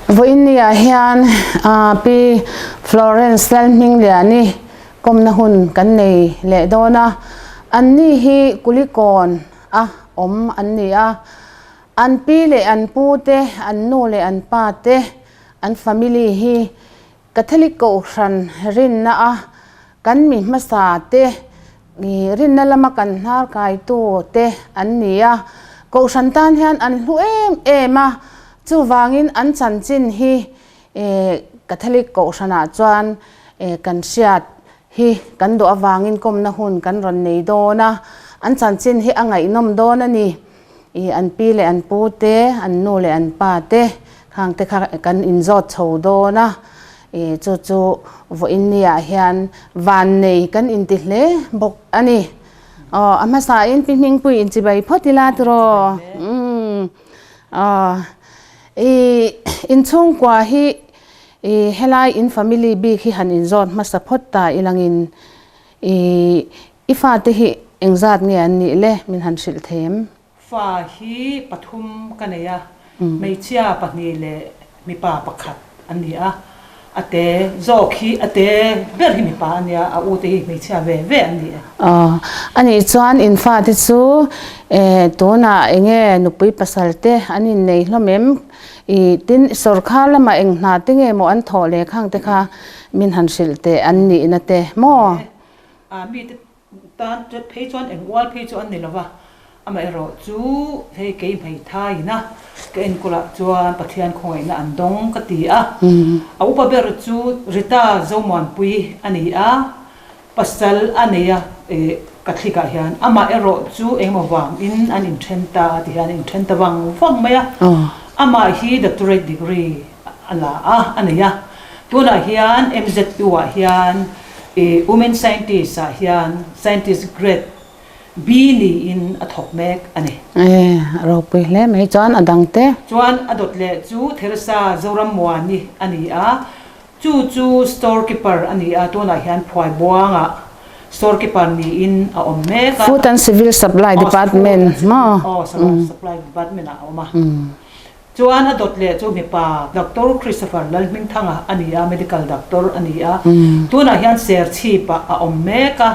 Vawiinniah hian Pi Florence Lalhmingliani kawmna hun kan nei leh dawn a, anni hi Kulikawn a awm an ni a, an pi leh an pu te, an nu leh an pa te, an family hi Catholic Kohhran rinna a kan mi hmasa te rinna lama kan hnar kaitu te an ni a, Kohhran tan hian an hlu em em a, chuvangin an chanchin hi Catholic Kohhranah chuan kan hriat hi kan duh avangin kawmna hun kan rawn nei dawn a, an chanchin hi a ngaihnawm dawn a ni. I an pi leh an pu te, an nu leh an pa te khang te kha kan inzawt chho dawn a, i chu chu vawiin niah hian vannei kan inti hle bawk a ni. Aw a hmasain pi Hmingpui inchibai phawt ila tiraw? Umm aw i inchhungkua hi i helai in family bik hi han inzawt hmasa phawt ta ilangin i I fate hi engzat nge an nih le min han hrilh thei em? Fa hi pathum ka nei a, hmeichhia pahnih leh mipa pakhat an ni a, a te zawk hi a te ber hi mipa a nia, a ute hi hmeichhia ve ve an ni e. Aw, anih chuan in fate chu tunah enge nupui pasal te an innei hlawm em? I tin sawrkhar lamah eng hna te nge maw an thawh leh khang te kha min han hrilh teh an nihna te maw? A mite tan phei chuan eng ual phei chu an ni lova, amaherawh chu hei kei hmeithai ina ka enkawl ah chuan Pathian khawngaihna an dawng ka ti a. A upa ber chu Rita Zomuanpui a ni a, pasal a nei a ka thlik ah hian amaherawh chu engemaw vangin an inthen ta a ti hian an inthen ta vang vang mai a. Amah hi doctorate degree a la a, a nei a. Tunah hian MZU ah hian I Women Scientist ah hian Scientist Grade B niin a thawk mek a ni. E, a ropui hle mai. Chuan a dang te? Chuan a dawt leh chu Theresa Zorammuani a ni a, chu chu Store Keeper a ni a, tunah hian Phuaibuangah Store Keeper niin a awm mek a. Food and Civil Supply Department maw? Aw, Supply Department ah a awm a. Chuan a dawt leh chu mipa Doctor Christopher Lalhmingthanga a ni a, medical doctor a ni a, tunah hian Serchhip ah a awm mek a,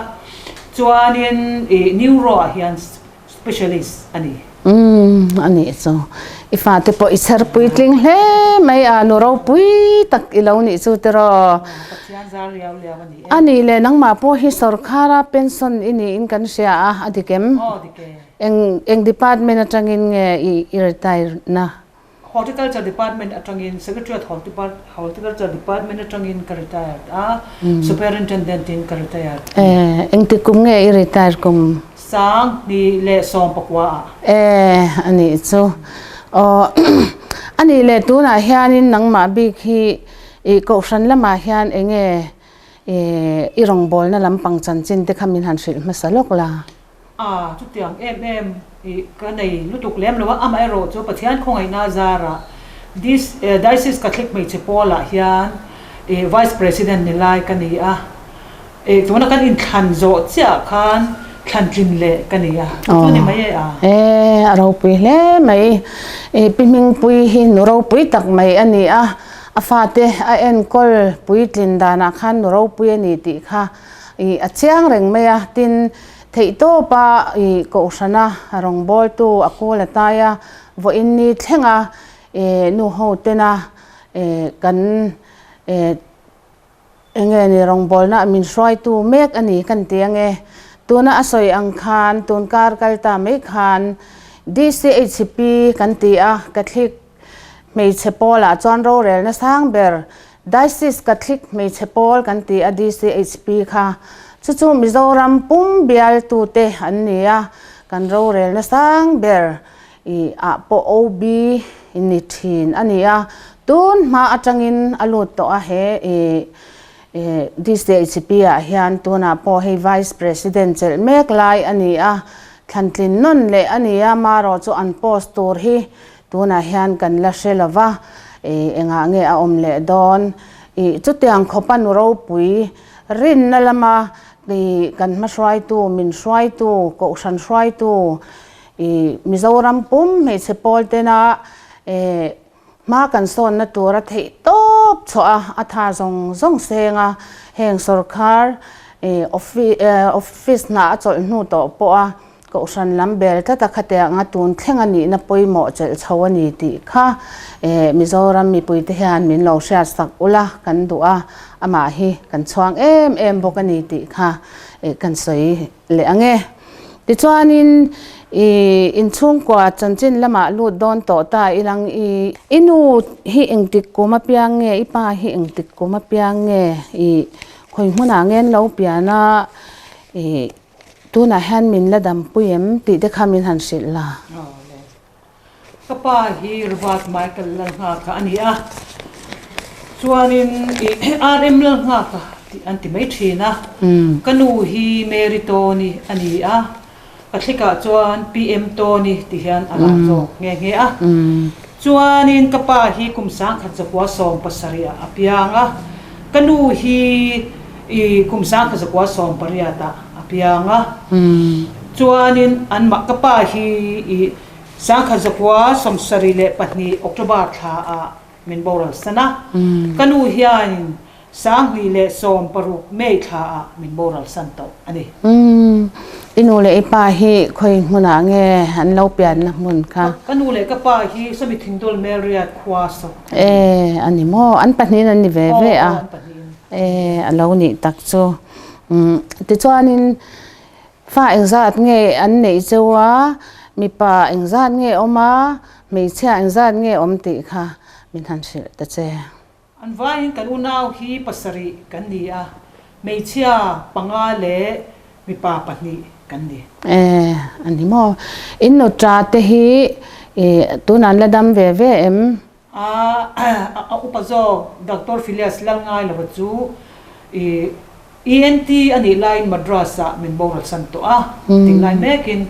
chuanin ih neuro ah hian specialist a ni. Umm a nih chu. I fate pawh i chher puitling hle mai a, nu ropui tak i lo nih chu tiraw? Pathian zar riau liau a ni e. A nih leh nangmah pawh hi sawrkhara pension i niin kan hria a, a dik em? Aw dik e. Eng eng department atangin nge i i retire na? Horticulture department atangin, Secretariat Horticulture department atangin ka retired a, Superintendent in ka retired a ni. Engti kum nge i retire kum? 2019 ah. E a nih chu. Aw a nih leh tunah hianin nangmah bik hi i kohhran lamah hian enge i rawngbawlna lampang chanchin te kha min han hrilh hmasa lawk la? A, chutiang em em i ka nei lutuk lem lo a, amaherawh chu Pathian khawngaihna zarah Dis Diocese Catholic hmeichhe pawlah hian i Vice President ni lai ka ni a, i tuna kan inthlan zawh chiah khan thlan tlin leh ka ni a, chu chu ni mai e a. E, a ropui hle mai. I Pi Hmingpui hi nu ropui tak mai a ni a, a fate a enkawl puitlin danah khan nu ropui a ni tih kha i a chiang reng mai a, tin Theihtawpa i kohhrana rawngbawltu a kawl a tai a, vawiin ni thlenga nu ho tena kan enge ni rawngbawlna min hruaitu mek a ni kan ti ange. Tuna a sawi ang khan tun kar kal ta mai khan DCHP kan ti a, Catholic hmeichhe pawlah chuan rorelna sang ber Diocese Catholic hmeichhe pawl kan ti a DCHP kha chu chu Mizoram pum bialtute an ni a, kan rorelna sang ber i ah pawh OB ni thin a ni a, tun hma atangin a lut tawh a he i DCHP ah hian tunah pawh hei Vice President chelh mek lai a ni a, thlantlin nawn leh a ni a, marawh chu an post tur hi Tunah hian kan la hre lo va, i engah nge a awm leh dawn? I chutiang khawpa nu ropui rinna lama i kan hmahruaitu, min hruaitu, kohhran hruaitu, i Mizoram pum hmeichhe pawl tena i Hma kan sawnna tura theih tawp chhuah a, a tha zawng zawng seng a, heng sorkar office hna a chawlh hnu tawh pawh a kohhran lam bel tlat a khate anga tun thleng a nihna pawimawh chelh chho a ni tih kha Mizoram mipuite hian min lo hriat sak ula kan duh a, amah hi kan chhuang em em bawk a ni tih kha kan sawi leh ang e. Tichuanin i inchhungkua chanchin lamah lut dawn tawh ta ilang i. I nu hi engtik kum apiang nge, i pa hi engtik kum apiang nge i khawi hmunah nge an lo pian a, i tunah hian min la dampui em tih te kha min han hrilh la. Ka pa hi Robert Michael Lalnghaka a ni a, chuanin ih RM Lalnghaka tih an ti mai thin a. Ka nu hi Mary Tony a ni a, ka thlikah chuan PM Tony ti hian a lar zawk nghe nghe a. Chuanin ka pa hi kum 1917 ah a piang a, ka nu hi ih kum 1918 ah a piang a. Chuanin anmah ka pa hi ih 1972 October thla ah min boral san a, ka nu hianin 2016 May thla ah min boral san tawh a ni. I nu leh i pa hi khawi hmunah nge an lo pianna hmun kha? Ka nu leh ka pa hi Sawmi Thingdawl Melriat khua sawk a ni. E, a ni maw? An pahnihin an ni ve ve a. Aw, an pahnihin. E, a lo nih tak chu. Tichuanin Fa engzat nge an neih cheu a, mipa engzat nge awm a, hmeichhia engzat nge awm tih kha min han hrilh ta che. An vaiin kan unau hi pasarih kan ni a, hmeichhia panga leh mipa pahnih kan ni. E, a ni maw? In nuṭa te hi tunah an la dam ve ve em? A, a upa zawk Doctor Phileas Lalngailova chu i ENT a nih laiin Madras ah min boral san tawh a, tih lai mekin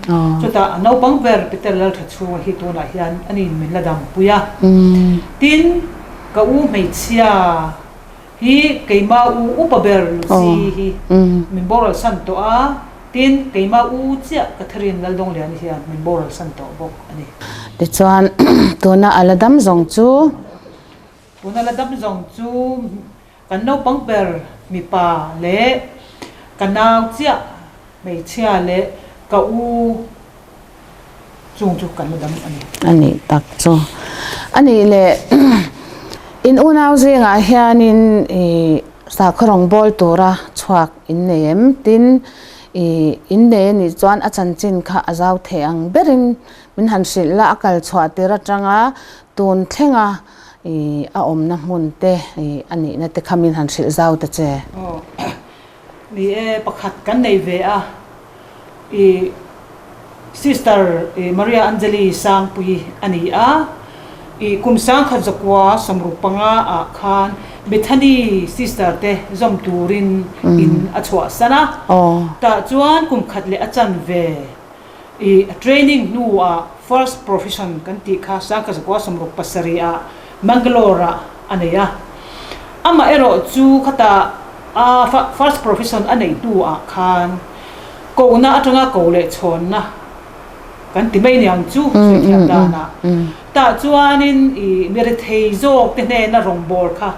chutah a naupang ber Peter Lalthachhunga hi tunah hian a niin min la dampui a. Tin, ka u hmeichhia hi keima u upa ber Lucy hi min boral san tawh a, tin, keima u chiah Catherine Laldawngliani hian min boral san tawh bawk a ni. Tichuan, tuna a la dam zawng chu. Tuna la dam zawng chu Kan naupang ber mipa leh ka nau chiah hmeichhia leh ka u chung chu kan la dam a ni. A nih tak chu. A nih leh in unau zingah hianin i sakhaw rawngbâwl tura chhuak in nei em? Tin, i in nei a nih chuan a chanchin kha a zau thei ang berin min han hrilh la, a kal chhuah tir atanga tun thlenga I a awmna hmun te i a nihna te kha min han hrilh zau ta che. Aw ni e, pakhat kan nei ve a, i Sister i Maria Angeli Sangpui a ni a, i kum 1965 ah khan Bethany Sister te zawm turin in a chhuahsan a, tah chuan kum khat leh a chan ve. I training hnuah first profession kan tih kha 1967 ah Mangalore ah a nei a. Amah erawh chu khata a first profession a neih hnuah khan kohna atanga ko leh chhawnna kan ti mai niang chu sawi thiam danah tah chuanin i mi rethei zawk te hnena rawngbâwl kha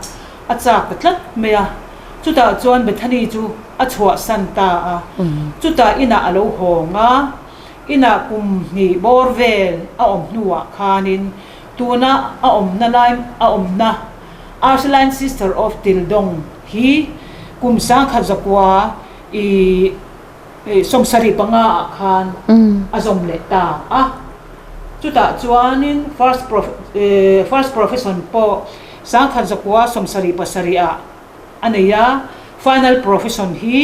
a chak ta tlat mai a. Chutah chuan Bethany chu a chhuahsan ta a, chutah inah a lo hawng a, inah kum hnih bawr vel a awm hnuah khanin tuna a awmna lai a awmna Ursuline Sister of Tildong hi kum 1900 i 75 ah khan a zawm leh ta a. Chutah chuanin first first profession pawh 1977 ah a nei a, final profession hi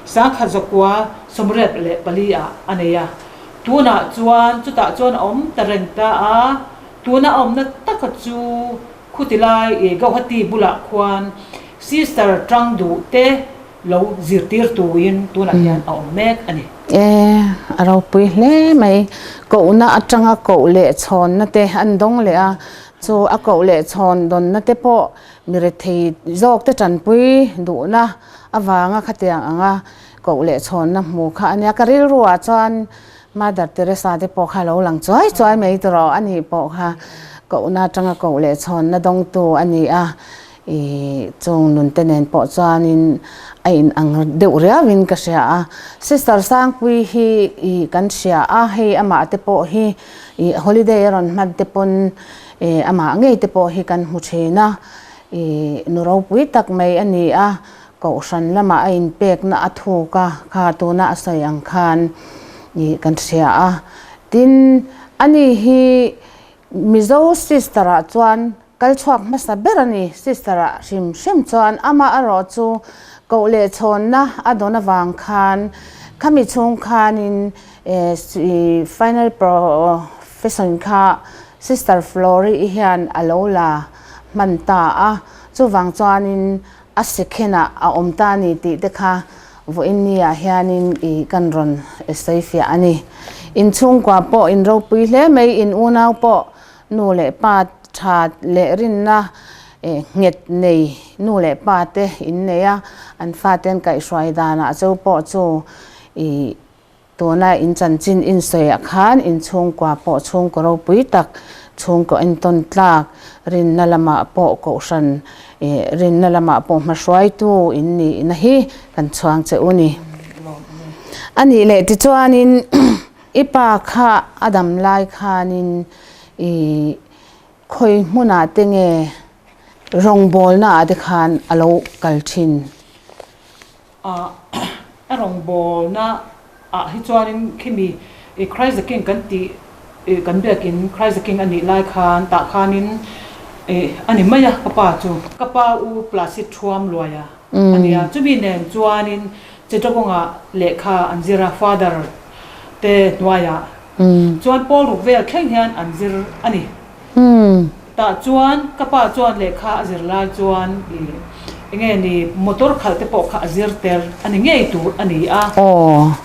1984 ah a nei a. Tunah chuan chutah chuan a awm ta reng ta a, tuna a awmna taka chu khutilai Gauhati bulah khuan Sister Tangduh te lo zirtir tuin tunah hian a awm mek a ni. E, a ropui hle mai. Kohna atanga koh leh chhawnna te an dawng leh a, chu a koh leh chhawn dawnna te pawh mi rethei zawk te tanpui duhna avanga khatiang anga koh leh chhawnna hmu kha a nia. Ka rilruah chuan Mother Teresa te pawh kha lo lang chuai chuai mai tawh a nih pawh kha. Kohna atanga koh leh chhawnna dawngtu a ni a, ih chung nunte nen pawh chuanin a inang deuh riauin ka hria a. Sister Sangpui hi ih kan hria a, hei amah te pawh hi ih holiday a rawn hman te pawn ih amah ngei te pawh hi kan hmu thin a, ih nu ropui tak mai a ni a, kohhran lamah a inpekna a thuk a, kha tuna a sawi ang khan ih kan hria a. Tin, ani hi Mizo sister ah chuan kal chhuak hmasa ber a ni. Sister ah hrim hrim chuan amah erawh chu koh leh chhawnna a dawn avang khan khami chhung khanin final profession kha Sister Flory i hian a lo la hman ta a. Chuvang chuanin a second ah a awm ta a ni tih te kha Vawiin ni ah hianin i kan rawn sawi fiah a ni. In chhungkua pawh in ropui hle mai, in unau pawh nu leh pa tha leh rinna nghet nei nu leh pa te in nei a, an fate an kaihhruai danah chu pawh chu i Tuna in chanchin in sawiah khan in chhungkua pawh chhungkaw ropui tak, chhungkaw entawn tlak, rinna lamah pawh kohhran ih rinna lamah pawh hmahruaitu in nihna hi kan chhuang che u ni. A nih leh tichuanin i pa kha a dam lai khanin ih khawi hmunah te nge rawngbawlna ah te khan a lo kal thin? A a rawngbawlna ah hi chuanin khimi i Christ the King kan tih i kan biakin Christ the King a nih lai khan tah khanin i a ni mai a ka pa chu. Ka pa u Placid Thuam Luaia a ni a, chumi nen chuanin Chittagong-ah lehkha an zir a, Father te hnuaiah chuan pawl ruk vel thleng hian an zir a ni. Tah chuan ka pa chuan lehkha a zir lai chuan i enge ni motor khalh te pawh kha a zir ter a ni ngei tur a ni a.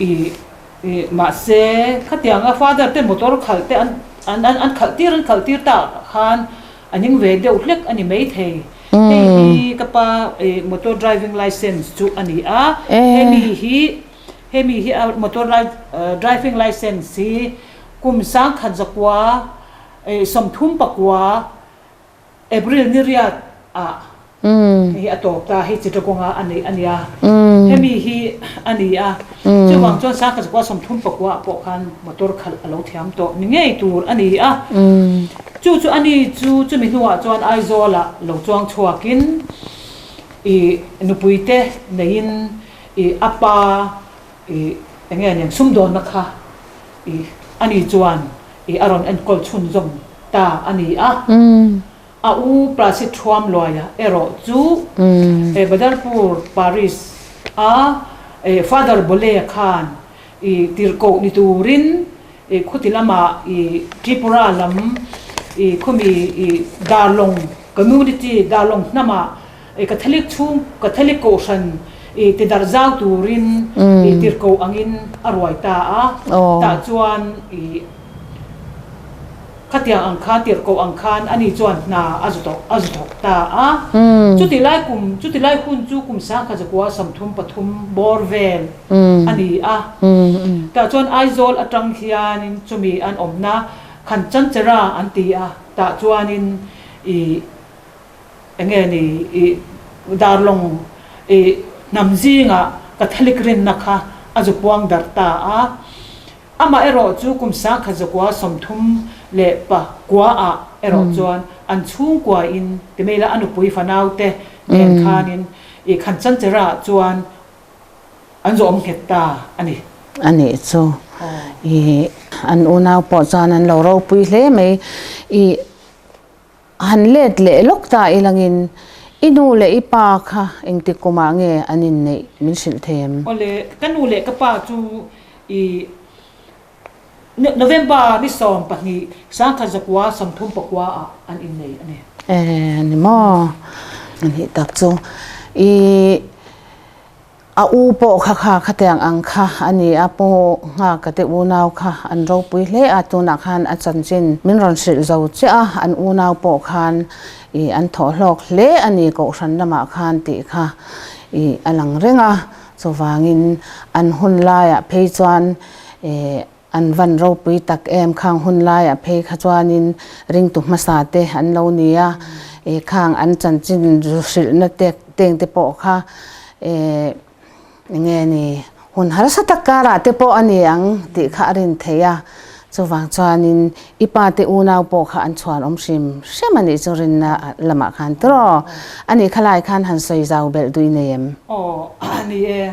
I i mahse khatianga father te motor khalh te an an an khalh tir an khalh tir tak khan a ning ve deuh hlek a ni maithei. Hei hi ka pa i motor driving licence chu a ni a. Hemi hi hemi hi a motor driving licence hi kum 1909 30 April ni riat ah hei hi a tawp ta, hei Chittagong ah a neih a nia, hemi hi a ni a, chuvang chuan 1939 ah pawh khan motor khalh a lo thiam tawh ni ngei tur a ni a, chu chu a ni chu chumi hnuah chuan Aizawl ah lo chuang chhuakin ih nupui te neiin ih a pa ih eng nge nen sumdawnna kha ih a ni chuan I a rawn enkawl chhunzawm ta a ni a. A u Placid Thuam Luaia erawh chu Badarpur Parish a Father Bolea khan i tirhkoh ni turin khuti lamah i Tripura lam i khumi i Darlong Community Darlong hnamah Catholic chhung Catholic kohhran i tidarh zau turin i tirhkoh angin a ruai ta a. Tah chuan i khatiang ang khan tirhkoh ang khan ani chuan hna a zu tawh a zu thawk ta a. Chuti lai kum chuti lai hun chu kum 1933 bawr vel a ni a. Tah chuan Aizawl atang hianin chumi an awmna Khanchanchera an ti a. Tah chuanin i Enge ni i Darlawng i hnam zingah Catholic rinna kha a zu puang darh ta a. Amah erawh chu kum 1939 ah erawh chuan an chhungkua in ti mai la a nupui fanau te nen khanin i Khanchanchera ah chuan an zawm nghet ta a ni. A nih chu i an unau pawh chuan an lo ropui hle mai i. Han let leh lawk ta ilangin i nu leh i pa kha engtik kumah nge an inneih min hrilh thei em? Awle, ka nu leh ka pa chu i November ni 12 1939 ah an innei a ni. E, ni maw? A nih tak chu. I. A u pawh kha kha khatiang ang kha a ni a, Pu Nghaka te unau kha an ropui hle a, tunah khan a chanchin min rawn hrilh zo chiah a, an unau pawh khan ih an thawh hlawk hle a ni Kohhran lamah khan tih kha ih a lang reng a, chuvangin an hun laiah phei chuan ih. An van ropui tak em, khang hun laiah phei kha chuanin ringtu hmasa te an lo ni a, e khang an chanchin hrilhna te teng te pawh kha e enge ni hun harsa tak karah te pawh a ni ang tih kha a rin theih a, chuvang chuanin i pa te unau pawh kha an chhuan awm hrim hrim a nih chu rinna lamah khan tiraw a nih khalai khan han sawi zau belh duh i nei em? Aw a ni e.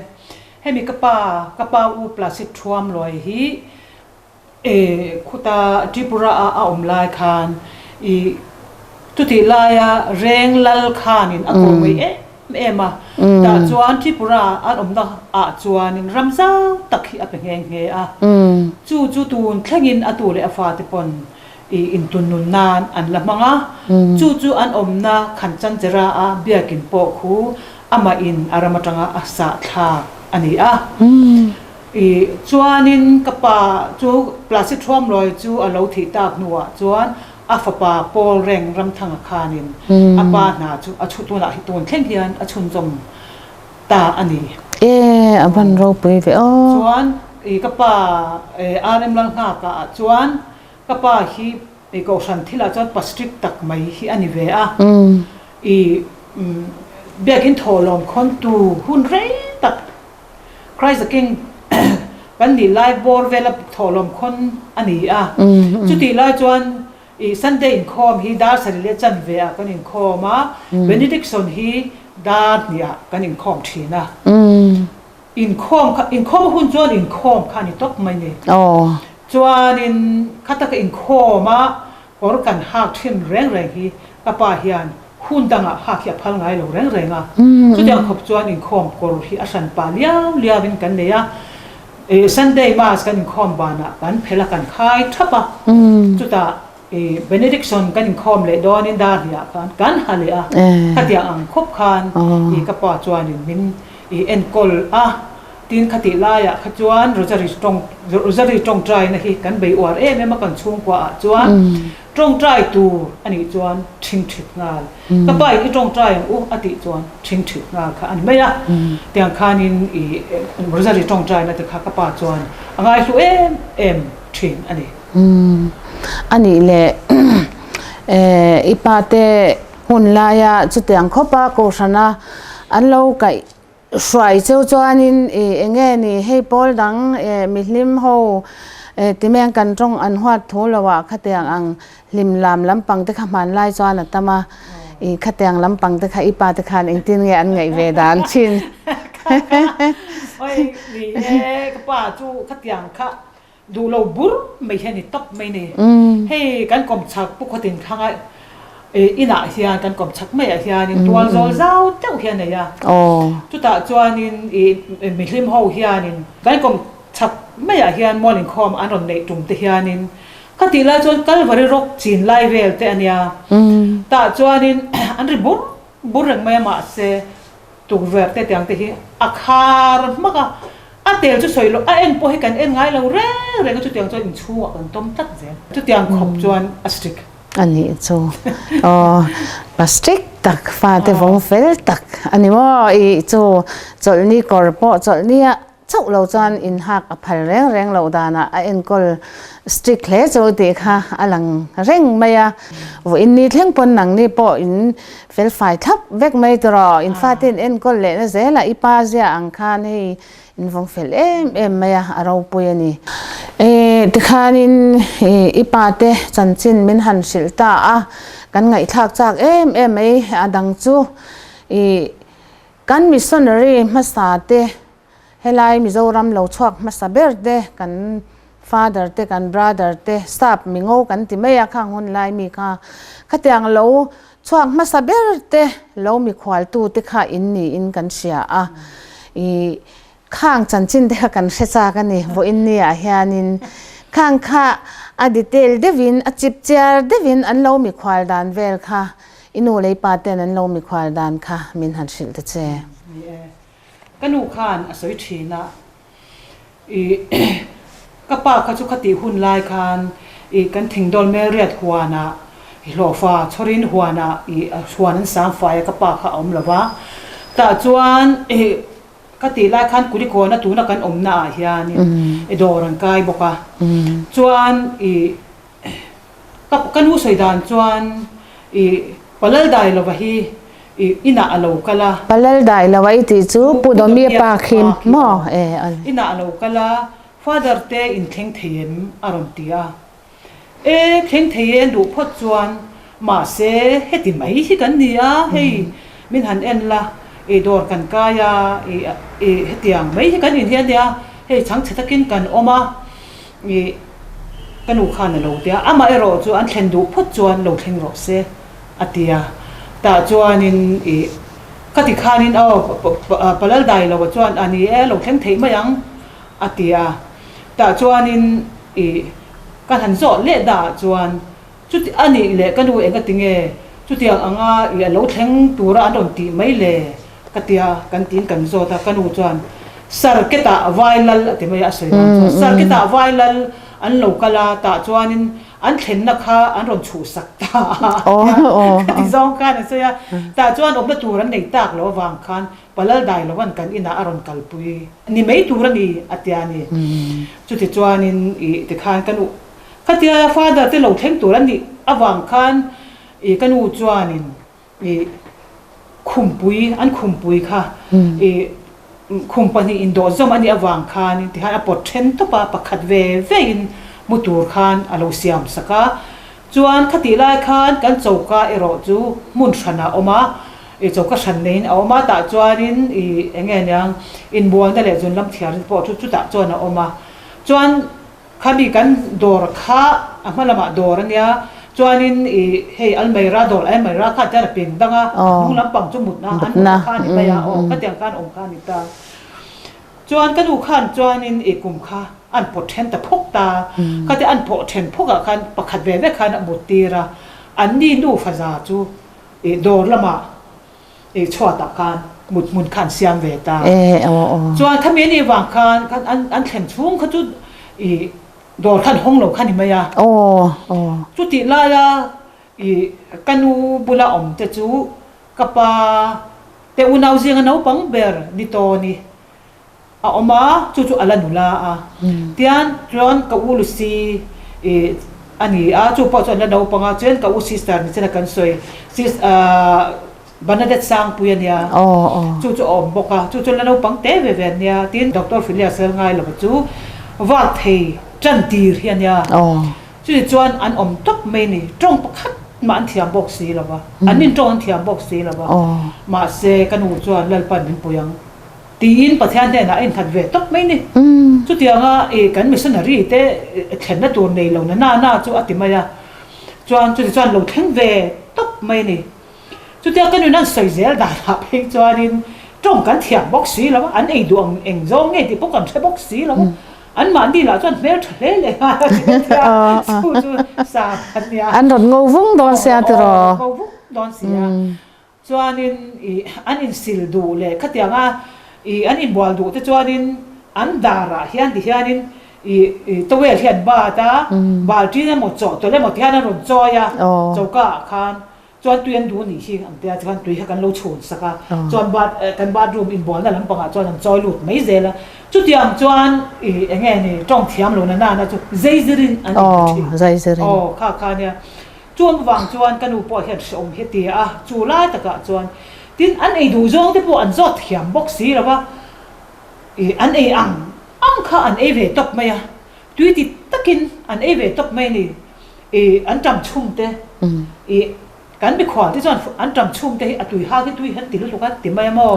Hemi ka pa, ka pa u Placid Thuamluai hi e khuta Tripura a a awm lai khan i chutih laia Reng Lal khanin a kawmei em em a, tah chuan Tripura an awmna ah chuanin ram zau tak hi a pe nghe nghe a, chu chu tun thlengin a tu leh a fate pawn i intunnun nan an la hmang a, chu chu an awmna Khanchanchera a biakin pawh khu Amah in a ram atanga a sah thlak a ni a. I chuanin ka pa chu Placid Thuamlawi chu a lo thih tak hnuah chuan a fapa Paul Reng Ramthanga khanin a pa hna chu a chhu tunah hi tun thleng hian a chhunzawm ta a ni. E, a van ropui ve aw. Chuan i ka pa RM Lalnghaka ah chuan ka pa hi i kohhran thilah chuan pa strict tak mai hi a ni ve a. I biakin thawhlawm khawntu hun rei tak Christ the King kan nih lai bawr vela thawhlawm khawn a ni a. Chutih lai chuan i Sunday inkhawm hi dar sarih leh chanve ah kan inkhawm a, Benediction hi dar hnih ah kan inkhawm thin a. Inkhawm kha, inkhawm hun chuan inkhawm kha a ni tawp mai ni. Chuanin khataka inkhawm a Kawr kan hak thin reng reng hi ka pa hian hun dangah hak hi a phal ngai lo reng reng a, chutiang khawp chuan inkhawm kawr hi a hran pah liau liauin kan nei a, ih Sunday Mass kan inkhawm banah kan phel a kan khai thap a, chutah ih Benediction kan inkhawm leh dawnin dar hniah khan kan ha leh a, khatiang ang khawp khan ih ka pa chuanin min ih enkawl a. Tin, khatih laiah kha chuan Rosary tawng Rosary tawngtaina hi kan bei uar em em a kan chhungkuaah chuan tawngtai tur a nih chuan thingthit nghal. Ka pa in i tawngtai ang u a tih chuan thingthit nghal kha a ni mai a. Tiang khanin i Rosary tawngtaina te kha ka pa chuan a ngaihlu em em thin a ni. A nih leh i pa te hun laia chutiang khawpa Kohhrana an lo kaih Hruai cheu chuanin i enge ni hei pawl dang eh mihlim ho eh timeng kan tawng an huat thu lo ah khatiang ang hlim lam lampang te kha hman lai chuan a tam a i khatiang lampang te kha i pa te khan engtin nge an ngaih ve dan thin. Oi ni e ka pa chu khatiang kha Duh lo bur mai hian i tawp mai ni. Hei kan kawm chhak Pu Khawtin thlang a inah hian kan kawm chhak maiah hianin tual zawl zau deuh hi a nei a. Chutah chuanin i mihlim ho hianin kan kawm chhak maiah hian mual inkhawm an rawn neih tum te hianin khatih lai chuan Kalvari rawk chin lai vel te a nia. Tah chuanin an ri bur bur reng mai a mahse Tukverh te tiang te hi a khar hmak a, a tel chu sawi loh a en pawh hi kan en ngai lo reng reng a chutiang chuan inchhungah kan tawm tlat zel. Chutiang khawp chuan a strict. A nih chu aw pa strict tak fate vawng fel tak a ni maw i chu chawlhni kawr pawh chawlhni ah Chauh lo chuan inhak a phal reng reng loh danah a enkawl strict hle chu tih kha a lang reng mai a. Vawiin ni thleng pawn nangni pawh in felfai thlap vek mai tawh in fate in enkawl lehna zela i pa zia ang khan hei in vawng fel em em mai a, a ropui a ni. E tikhanin i pa te chanchin min han hrilh ta a, kan ngaihthlak chak em em mai a dang chu i Kan missionary hmasa te, helai Mizoram lo chhuak hmasa ber te, kan father te, kan brother te, sap mingo kan ti mai a khang hun lai mi kha, khatiang lo chhuak hmasa ber te lo mikhualtu te kha in niin kan hria a. I Khang chanchin te kha kan hre chak a ni, vawiin ni ah hianin khang kha a detail deuhin, a chip chiar deuhin an lo mikhual dan vel kha i nu lei pa ten an lo mikhual dan kha min han hrilh ta che. Ni e, ka nu khan a sawi thin a, i ka pa kha chu khatih hun lai khan i kan thingdawl melriat huanah i hlawhfa chhawrin huanah i huan an sang fai a ka pa kha a awm lo va, tah chuan i. Ka tih lai khan Kulikawna tuna kan awmna ah hianin i dawr an kai bawk a, chuan i ka ka nu sawi dan chuan i Palal Dailova hi i inah a lo kal a. Palal Dailova i tih chu Pu Dawmia pa khi maw? Inah a lo kal a, Father te in thleng thei em? a rawn ti a. E, thleng thei e duh phawt chuan, mahse heti mai hi kan ni a, hei min han en la, i dawr kan kai a, i i hetiang mai hi kan inhi a nia, hei chhangchhe takin kan awm a, i ka nu khan a lo ti a, amaherawh chu an thlen duh phawt chuan lo thleng rawh se a ti a, tah chuanin i khati khanin aw Palal Dailoa chuan a ni e, lo thleng theih mai ang a ti a, tah chuanin i ka han zawh leh dah ah chuan chuti a nih leh ka nu eng a ti nge chutiang anga i a lo thleng tura an rawn tih mai le ka tia kan tiin kan zawt a ka nu chuan Sarket ah vai lal a ti mai a a sawi dan chuan Sarket ah vai lal an lo kal a tah chuanin an thlenna kha an rawn chhuhsak ta a ka ti zawng khan a sawi a tah chuan awmna tur an nei tak loh avang khan Palal dai lo an kan inah a rawn kalpui ni mai tur a ni a tia ni. Chutichuanin i tikhan ka nu khatia father te lo thleng tur a nih avang khan i ka nu chuanin i khumpui an khumpui kha i khum pahnih indawh zawm a nih avang khanin tikhan a pawt then tawp a pakhat ve ve in mu tur khan a lo siam sak a. Chuan khatih lai khan kan choka erawh chu hmun hranah a awm a, i choka hran neiin a awm a, tah chuanin i eng nge niang inbualna leh zun lam thiarna pawh chu chutah chuan a awm a. Chuan khami kan dawr kha a hma lamah dawr a nia, chuanin i hei almeira dawr almeira kha tian a ping dang a, a hnung lampang chu mutna an mutna kha a ni mai a, aw khatiang khan awm kha a ni ta. Chuan ka nu khan chuanin i kum kha an pawt then ta phawk ta, khatia an pawh then phawk ah khan pakhat ve vek khan a mut tir a, an ni nu faza chu i dawr lamah i chhuat ah khan mut hmun kha an siam ve ta. Chuan khami a nih vang khan an thlen chhung kha chu i dawr khan hawng lo kha ni mai a. Chutih laia i ka nu bula awm te chu Ka pa te unau zinga naupang ber ni tawni a awm a, chu chu a la nula a. Tian chuan ka u Lucy ih a ni a, chu pawh chu an la naupang a, chuan ka u sister ni chena kan sawi sis ah Bernadette Sangpui a nia, chu chu a awm bawk a, chu chu an la naupang te ve ve a nia. Tin Doctor Philia Selngai lova chu vak thei tan tir hi a nia. Chutichuan chuan an awm tawp mai ni, tawng pakhat mah an thiam bawk si lo va, an in tawng an thiam bawk si lo va, mahse ka nu chuan Lalpan min pui ang tiin Pathian hnenah a innghat ve tawp mai ni. Chutianga i kan missionary te thlenna tur nei lo na na na chu a ti mai a, chuan chutichuan lo thleng ve tawp mai ni. Chutia ka nun an sawi zel danah phei chuanin tawng kan thiam bawk si lo a, an ei duh ang eng zawng nge tih pawh kan hre bawk si lo a, an mahni lah chuan hmel tha hle leh nghal a ti tia chu chu sa an nia. An rawn ngo vung dawn sia tiraw? Aw, ngo vung dawn sia. Chuanin i an insil duh leh khatianga i an inbual duh te chuanin an darah hian ti hianin i towel hi an bat a, baltin emaw chawhtawlh emaw ti hian an rawn chawi a, choka ah khan Chuan tui an duh nih hi ang tia chuan tui kha kan lo chhun sak a, chuan bath kan bathroom inbualna lampangah chuan an chawi lut mai zel a, chutiang chuan i eng nge ni tawng thiam lo na nana chu zeizirin an inhmu thin. Aw kha kha nia. Chuan vang chuan ka nu pawh hian hreawm hi a ti a, chu lai takah chuan tin an ei duh zawng te pawh an zawt thiam bawk si lo va, i an ei ang ang kha an ei ve tawp mai a, tui ti takin an ei ve tawp mai a ni. I an ṭam chhum te, i kan mikhual te chuan an ṭam chhum te hi a tui hak hi tui hian ti lutuk a ti mai a maw?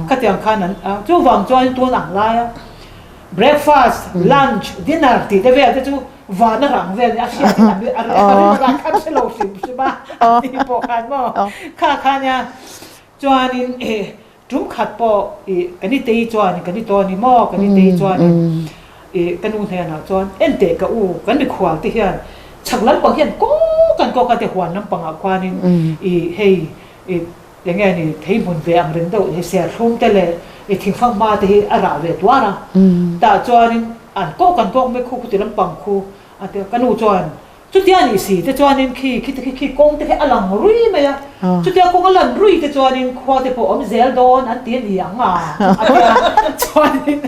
Khatiang khan an chuvang chuan tun ang laia breakfast, lunch, dinner tih te vel te chu van a rang vel nia a hriat in a rin a khan hre lo hrim hrim a an ni pawh khan maw? Kha kha nia chuanin Tum khat pawh i ka ni tei chuan ka ni tawn i maw ka ni tei chuan i ka nu hnenah chuan en teh ka u kan mikhual te hian chhak lampang hian kawk an kawk a te huan lampangah khuanin i hei i eng nge ni thei hmun ve ang reng deuh hei serthlum te leh i thingfang hma te hi a rah ve tuar a tah chuanin an kawk an kawk mai khu khuti lampang khu a ti a ka nu chuan. Chutia nih si te chuanin khi khi te khi khi kawng te khi a lang rui mai a, chutia kawng a lan rui te chuanin khua te pawh awm zel dawn an ti a ni ang a, a ti a, chuanin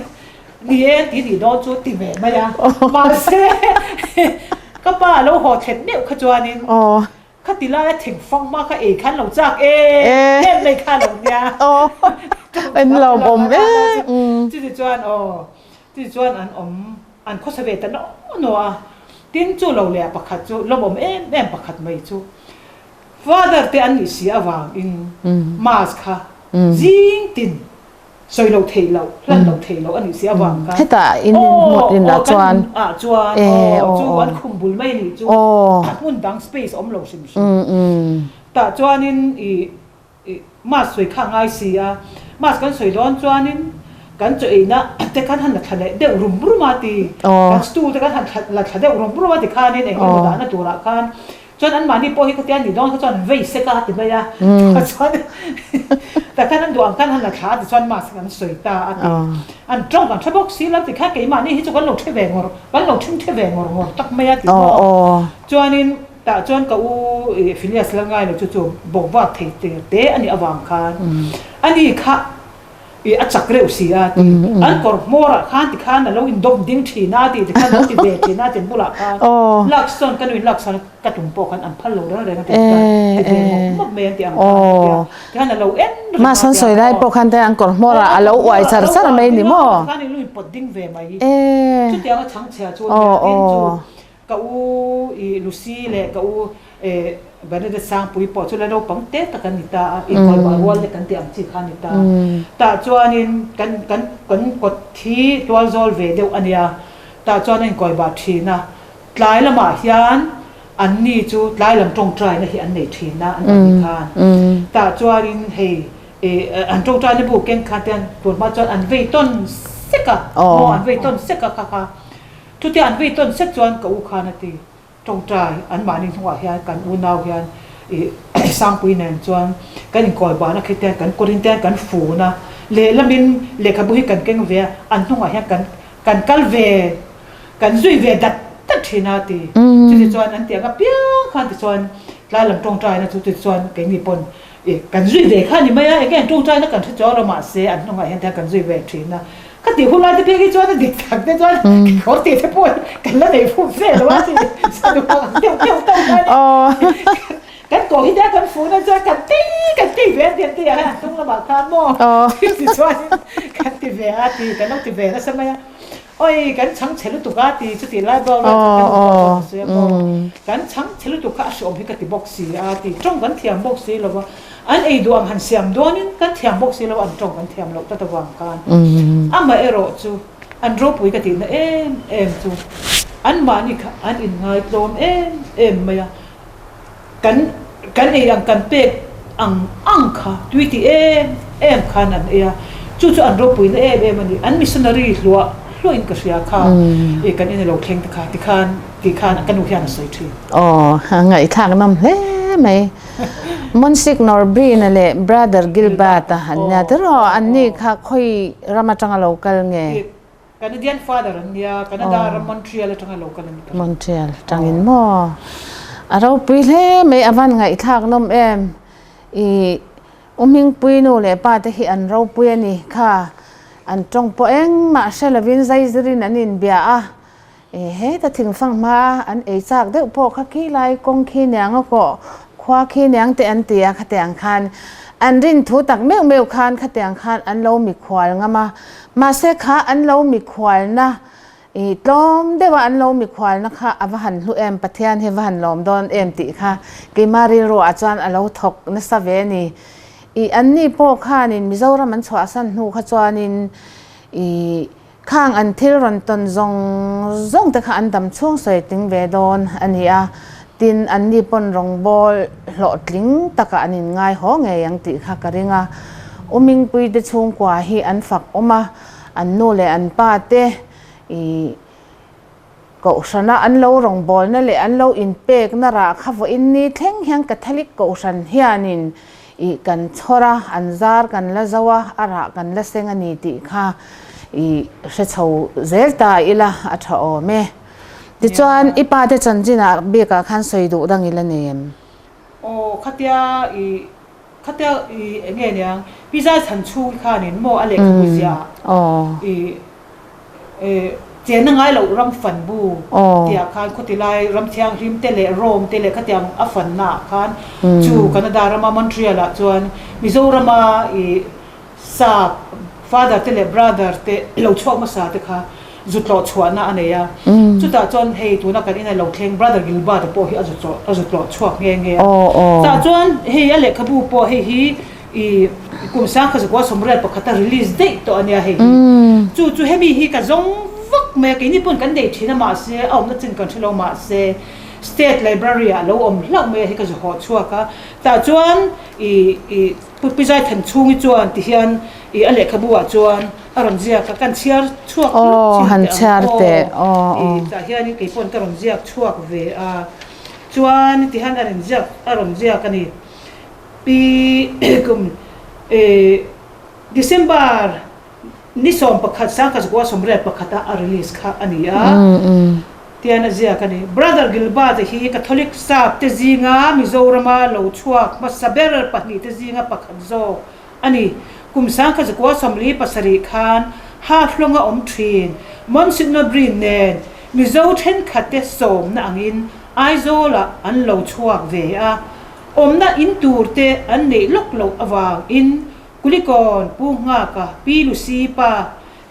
ni e an ti nih dawn chu ti ve mai a, mahse ka pa a lo haw thlet meuh kha chuanin khati laia thing fang hma kha ei khan lo chak e em mai kha lo nia. Chuti chuan aw chuti chuan an awm An khawsa ve ta naw naw a, tin chu lo leh pakhat chu lawmawm em em pakhat mai chu Father te an nih si avangin Mass kha zing tin sawi lo theih loh, hlan lo theih loh a nih si avang khan Hetah in inhmut in ah chuan kan ah chuan aw chu an khum bul mai a nih chu hmun dang space awm lo hrim hrim. Tah chuanin ih Ih, mask sawi kha a ngai si a, mask kan sawi dawn chuanin kan chaw eina te khan han la thla leh deuh rum rum a ti, kan stool te khan han thla la thla deuh rum rum a ti khanin eng emaw dahna turah khan chuan anmahni pawh hi khatia nih dawn kha chuan vei sek a ti mai a, chuan tah khan an duh ang khan han la thla a ti chuan mask an sawi ta a ti, an tawng kan hre bawk si lo ti khan keimahni hi chu kan lo the ve ngawr kan lo thing the ve ngawr ngawr tak mai a ti maw, chuanin. Tah chuan ka u Phineas la ngai lo chu chu bawk vak thei te te a nih avang khan ani kha i a chak reuh si a ti an kawr hmawrah khan ti khan a lo indawm ding thin a ti ti khan a lo ti ve thin a tin bulah khan laksawn ka nuin laksawn ka tum pawh khan an phal lo reng reng a ti khan ti ve mawp mawp mai an ti ang khan a ti a ti khan a lo en reng a Mahse an sawi lai pawh khan te an kawr hmawrah a lo uai char char mai ni maw? Khan in lo inpawt ding ve mai chutiang a chhangchhia chu a nia tin chu Ka u i Lucy leh ka u Bernadette Sangpui pawh chu la naupang te tak an ni ta a, inkawibuai rual te kan tih ang chi kha a ni ta. Tah chuanin kan kan kan kawt hi tual zawl ve deuh a nia, tah chuan a inkawibuai thin a. Tlai lamah hian anni chu tlai lam tawngtaina hi an nei thin a, an pahnih khan. Tah chuanin hei an tawngtaina bu keng khan te tun hma chuan an vei tawn sek a, maw an vei tawn sek a kha kha. Chutia an vei tawn sek chuan ka u khan a ti, Tawngtai, anmahni hnungah hian kan unau hian ih Sangpui nen chuan kan inkawi bahna khi te kan kawrin te kan fun a, lehlamin lehkhabu hi kan keng ve a, an hnungah hian kan kan kal ve, kan zui ve dat dat thin a ti. Chuti chuan an ti ang apiang khan tichuan tlai lam tawngtaina chu tichuan keini pawn Ih, kan zui ve kha a ni mai a, enge an tawngtaina kan hre chuang lo mahse an hnungah hian kan zui ve thin a. Ka tih hun lai te phei khi chuan a dik tak te chuan kawr tih te pawh kan la nei fum fe lo a ti saduh ang deuh deuh tawk kha a ni. Kan kawr hi te kan fun a chuan kan tei kan tei ve a ti an ti a, an hnung lamah khan maw ti chuan kan ti ve a ti kan lo ti ve nasa mai a. Oi, kan chhang chhe lutuk a ti chutih lai bawk vel chuan kan pawh chuan ka sawi a maw. Kan chhang chhe lutuk kha a hreawm hi ka ti bawk si a ti, tawng kan thiam bawk si lo va, an ei duh ang han siam dawnin kan thiam bawk si lo a, an tawng kan thiam loh tlat avang khan amaherawh chu an ropui ka tihna em em chu anmahni kha an inngaitlawm em em mai a. Kan kan ei ang kan pek ang ang kha tui ti em em khan an ei a, chu chu an ropuina em em a ni. An missionary hluah hluahin ka hria kha i kan in a lo thleng te kha tikhan tih khan ka nu hian a sawi thin. Aw, a ngaihthlak nawm hle mai. Monsignor Breen-a leh Brother Gilbert-a an nia tiraw? Anni kha khawi ram atanga lo kal nge? Canadian father an nia, Canada ram Montreal atanga lo kal a ni ta. Montreal atangin maw? A ropui hle mai, a van ngaihthlak nawm em? I U Hmingpui nu leh pa te hi an ropui a ni kha, an tawng pawh engmah hre lovin zaizirin an inbia a, E heta thingfang hma an ei chak deuh pawh kha khi lai kawng khi niang a kawh khua khi niang te an ti a khatiang khan an rin thu tak meuh meuh khan khatiang khan an lo mikhual ngam a mahse kha an lo mikhual na i tlawm deuh a an lo mikhual na kha a va han hlu em Pathian hi va han lawm dawn em tih kha keima rilru ah chuan a lo thawk nasa ve a ni i an ni pawh khanin Mizoram an chhuahsan hnu kha chuanin i Khang an thil rawn tawn zawng zawng te kha an dam chhung sawi tling ve dawn a ni a, tin anni pawn rawngbawl hlawhtling takah an inngai haw ngei ang tih kha ka ring a. U Mingpui te chhungkua hi an fak awm a, an nu leh an pa te i Kohhrana an lo rawngbawlna leh an lo inpekna rah kha vawiin ni thleng hian Catholic Kohhran hianin ih kan chhawr a, an zar kan la zo a, a rah kan la seng a ni tih kha ih hre chho zel ta ila a tha awm e. Tichuan i pa te chanchinah bikah khan sawi duh dang ila nei em? Aw khatia i khatia i eng nge niang pi zai chhan chhung khanin maw a lehkhabu ziah i chenna ngai loh ram fan bu tihah khan khawti lai ram thianghlim te leh Rome te leh khatiang a fanna ah khan chu Canada rama Montreal ah chuan Mizorama i Sap father te leh brother te lo chhuak hmasa te kha zu tlawh chhuahna a nei a, chutah chuan hei tuna kan ina lo thleng brother Gilbert a pawh hi a zu a zu tlawh chhuak nghe nghe a. Tah chuan hei a lehkhabu pawh hei hi i kum sangkha zakua sawmriat pakhata release daih tawh a nia hei hi. Chu chu hemi hi ka zawng vak mai a, keini pawn kan nei thin a mahse a awmna chin kan hre lo mahse state library ah a lo awm hlauh mai a hei ka zu hawh chhuak a, tah chuan i i Pu Pi Zaithan chhungi chuan ti hian i a lehkhabu ah chuan a rawn ziak a, kan chhiar chhuak lawk chin teh ang aw. I tah hianin kei pawn ka rawn ziak chhuak ve a, chuan ti hian a rawn ziak a rawn ziak a ni. Pi kum i December ni 11 1981 a a release kha a ni a. Tian a ziak a ni. Brother Gilbert-a hi Catholic sap te zinga Mizorama lo chhuak hmasa ber pahnih te zinga pakhat zawk a ni. Kum 1947 khan Haflong-a awm thin Monsignor Breen nen Mizo thenkhat te sawmna angin Aizawl-ah an lo chhuak ve a, awmna in tur te an neih lawk loh avangin Kulikawn Pu Nghaka Pi Lucy pa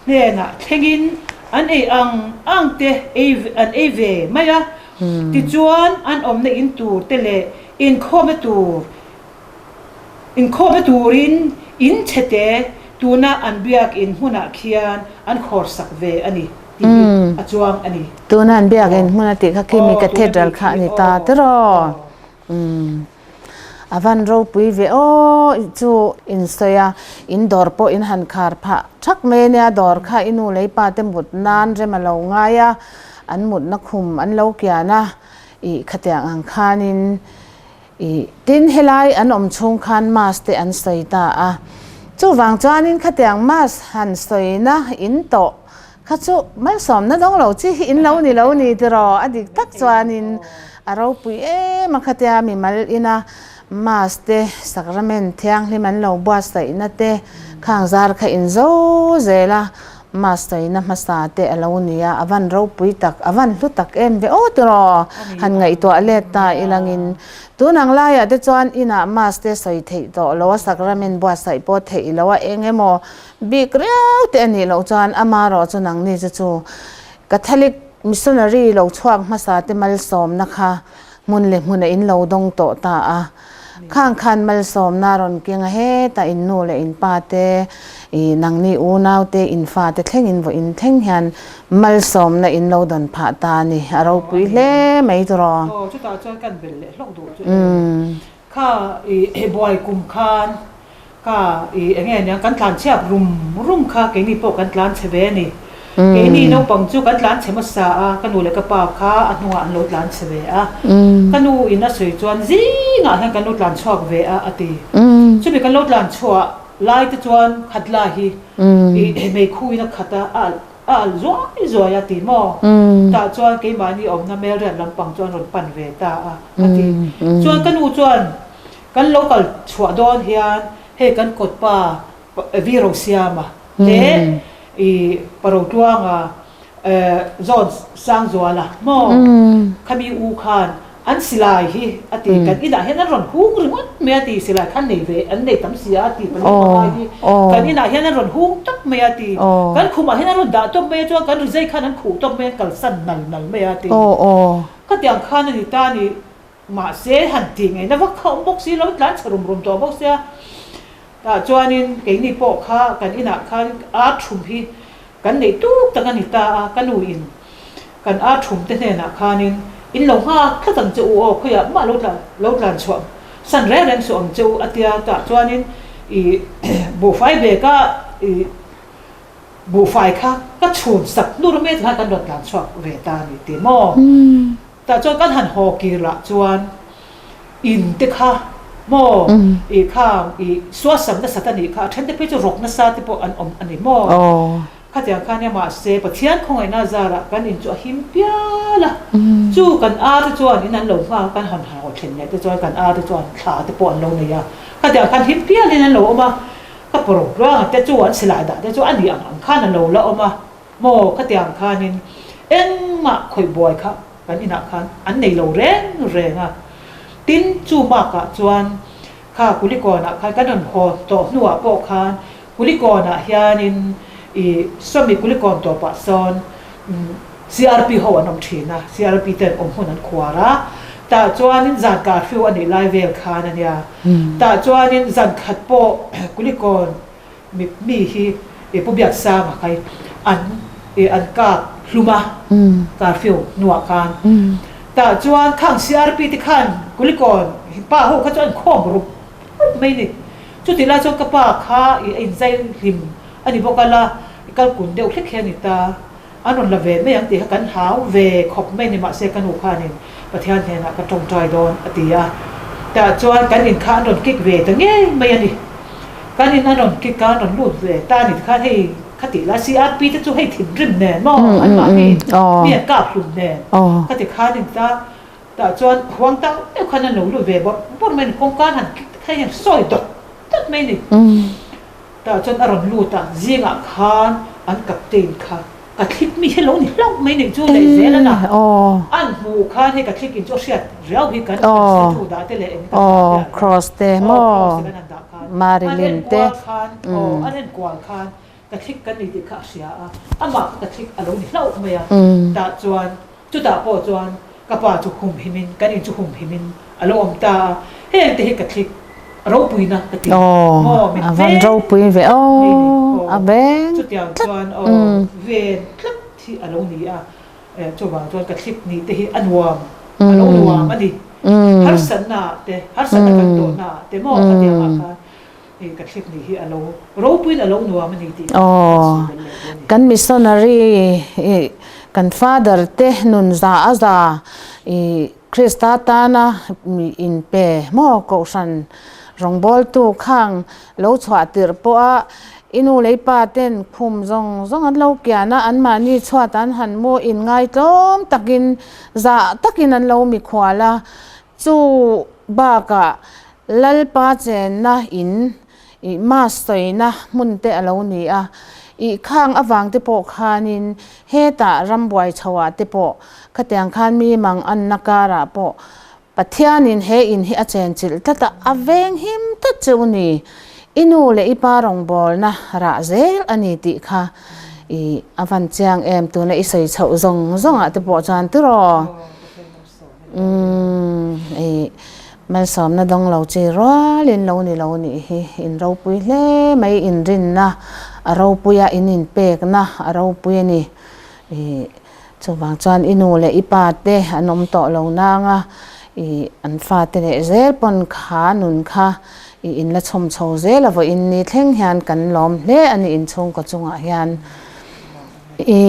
hnenah thlengin an ei ang ang te ei an ei ve mai a, tichuan an awmna in tur te leh inkhawmna tur inkhawmna turin in chhe te tuna an biakin hmunah khian an khawrsak ve a ni tih hi a chuang a ni. Tuna an biakin hmun a tih kha khi mi cathedral kha a ni ta tiraw? Umm a van ropui ve aw chu in sawi a, in dawr pawh in han khar phah thak mai ania, dawr kha i nu leh i pa te mut nan rem a lo ngai a, an mutna khum an lo kian a, ih khatiang ang khanin ih tin helai an awm chhung khan mass te an sawi ta a, chuvang chuanin khatiang mass han sawina in tawh Kha chu malsawmna dawng lo chi hi in lo ni lo ni tiraw? A dik tak chuanin a ropui em a khatia mimal ina Mass te Sacrament thianghlim an lo buatsaihna te khang zar kha in zo zel a, Mass sawina hmasa te a lo ni a, a van ropui tak, a van hlu tak em ve aw tiraw? Han ngaihtuah let ta ilangin tun ang laiah te chuan inah Mass te sawi theih tawh lo a, Sacrament buatsaih pawh theih lo a, eng emaw Bik riau te a nih loh chuan amarawh chu nangni chu chu Catholic missionary lo chhuak hmasa te malsawmna kha hmun leh hmunah in lo dawng tawh ta a. Khang khan malsawmna a rawn keng a hetah in nu leh in pa te i nangni unau te in fa te thleng in vawiin thleng hian malsawmna in lo dawn phah ta a ni. A ropui hle mai tawh. Aw chutah chuan kan belh leh hlawk duh chu em. Kha i buai kum khan Ka i eng nge aniang kan tlan chhiat rum rum kha keini pawh kan tlan chhe ve a ni. Keini naupang chu kan tlan chhe hmasa a, ka nu leh ka pa kha a hnungah an lo tlan chhe ve a. Ka nu in a sawi chuan zingah hian kan lo tlan chhuak ve a a ti. Chumi kan lo tlan chhuah lai te chuan khatla hi i meikhuin a khat a, a alh a alh zuai zuai a ti maw? Tah chuan keimahni awmna Melriat lampang chu an rawn pan ve ta a a ti. Chuan ka nu chuan Kan lo kal chhuah dawn hian hei kan kawt pa Vi Rosiama leh i Pa Rotluanga John Sangzuala maw khami u khan an silai hi a ti kan inah hian an rawn hung ringawt mai a ti silai kha an nei ve an nei tam si a a ti pali panga hi kan inah hian an rawn hung tawp mai a ti kan khumah hian an rawn dah tawp mai a chuan kan rizai khan an khuh tawp mai an kalsan nal nal mai a ti khatiang khan a ni ta a ni. Mahse, han tih ngaihna vak kha awm bawk si lo, tlan chhe rum rum tawh bawk sia. Tah chuanin keini pawh kha kan inah khan ar thum hi kan neih tuk tak a ni ta a, ka nu in kan ar thum te hnenah khanin in lo nghak tlat ang che u aw, khawiah mah lo tlan lo tlan chhuah san reng reng suh ang che u a tia. Tah chuanin ih buhfai bag a ih buhfai kha ka chhun sak hnur mai tikhan kan rawn tlan chhuak ve ta a ni ti maw? Tah chuan kan han haw kir lah chuan in te kha maw i kha i suasam nasa ta nih kha a then te phei chu rawk nasa te pawh an awm a ni maw? Khatiang kha nia mahse Pathian khawngaihna zarah kan in chu a him pial a, chu kan ar te chuan in an lo nghak a, kan han haw thlen leh te chuan kan ar te chuan thla te pawh an lo nei a, khatiang khan him pialin an lo awm a, ka pawrhruanga te chu an silai dah te chu a nih ang ang khan a lo la awm a maw, khatiang khanin engmah khawih buai kha kan inah khan an nei lo reng reng a, tin chu bakah chuan kha Kulikawnah khan kan rawn haw tawh hnuah pawh khan Kulikawnah hianin i sawmi Kulikawn tawpah sawn CRP ho an awm thin a, CRP ten awm hmun an khuar a, tah chuanin zan curfew a nih lai vel khan a nia. Tah chuanin zan khat pawh Kulikawn mi mi hi i Pu Biaksanga kha hi an i an kap hlum a curfew hnuah khan. Tah chuan khang CRP te khan Kulikawn pa ho kha chu an khawm rup rup mai ni. Chutih lai chuan ka pa kha i a inzai hlim a ni bawk a la, i kal kun deuh hlek hi a ni ta. An rawn la ve mai ang tih kha kan hau ve khawp mai ni mahse ka nu khanin Pathian hnenah ka tawngtai dawn a ti a. Tah chuan kan in kha an rawn kik ve ta ngei mai a ni. Kan in an rawn kik a, an rawn lut ve ta a ni tikhan hei khatih lai CRP te chu hei thinrim nen maw anmahni mi an kap hlum nen khati khan in ta. Tah chuan huang tak deuh khan an lo lut ve bawrh bawrh mai a ni, kawngka han kik te kha hian sawi dawt dawt mai a ni. Tah chuan a rawn lut a, zingah khan an captain kha Catholic mi hi lo ni hlauh mai nih chu leh zel a na. An hmuh khan hei Catholic in chu a hriat riau hi kan statue dah te leh eng kan dah te cross te maw kan han dah khan an enkual khan aw an enkual khan Catholic kan ni tih kha a hria a, amah kha Catholic a lo ni hlauh mai a, tah chuan Chutah pawh chuan ka pa chu humhimin, kan in chu humhimin a lo awm ta a, heng te hi ka thlik ropuina ka ti maw min A van ropui ve aw, a veng chutiang chuan aw ven tlat hi a lo ni a, chuvang chuan ka thlik nih te hi a nuam, a lo nuam a ni. Harsatna ah te, harsatna kan tawhna ah te maw khatiang ah khan Hei ka thlek nih hi a lo ropuiin a lo nuam a ni tih ka Aw, sawi belh leh dawn a ni. Kan missionary i kan father te nun za a za i Krista tana mi inpe maw kohhran rawngbawltu khang lo chhuah tirh pawha i nu leh i pa ten khum zawng zawng an lo kian a, anmahni chhuat an han mu inngaitlawm takin zah takin an lo mikhual a, chu bakah Lalpa chenna in ih mass sawina hmun te a lo ni a, ih khang avang te pawh khanin hetah rambuai chhoah te pawh khatiang khan mi mang anna karah pawh Pathianin he in hi a chenchilh tlat a, a veng him tlat cheu ni. I nu leh i pa rawngbawlna rah zel a ni tih kha ih a van chiang em tuna i sawi chhoh zawng zawngah te pawh chuan tiraw? Umm ih malsawmna dawng lo chi rualin lo ni lo nih hi in ropui hle mai inrinna a ropui a in inpekna a ropui a ni. Ih chuvang chuan i nu leh i pa te an awm tawh lo nang a ih an fate leh zel pawn kha nun kha ih in la chhawm chho zel a vawiin ni thleng hian kan lawm hle a ni inchhungkaw chungah hian. I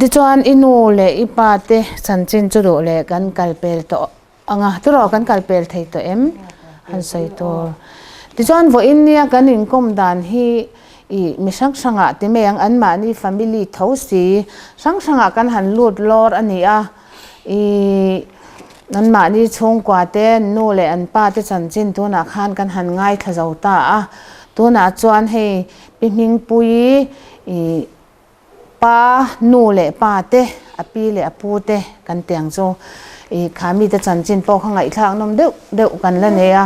tichuan i nu leh i pa te chanchin chu duh leh kan kal pel tawh ang a, tiraw kan kal pel thei tawh em? Han sawi tur. Tichuan vawiin nia kan inkawm dan hi i mi hrang hrangah ti mai ang, anmahni family tho si hrang hrangah kan han lut lawr a ni a, i anmahni chhungkua te an nu leh an pa te chanchin tunah khan kan han ngaithla zo ta a, tunah chuan hei Pi Hmingpuii i pa nu leh pa te, a pi leh a pu te kan ti ang chu. I kha mite chanchin pawh kha ngaihthlak nawm deuh deuh kan la nei a,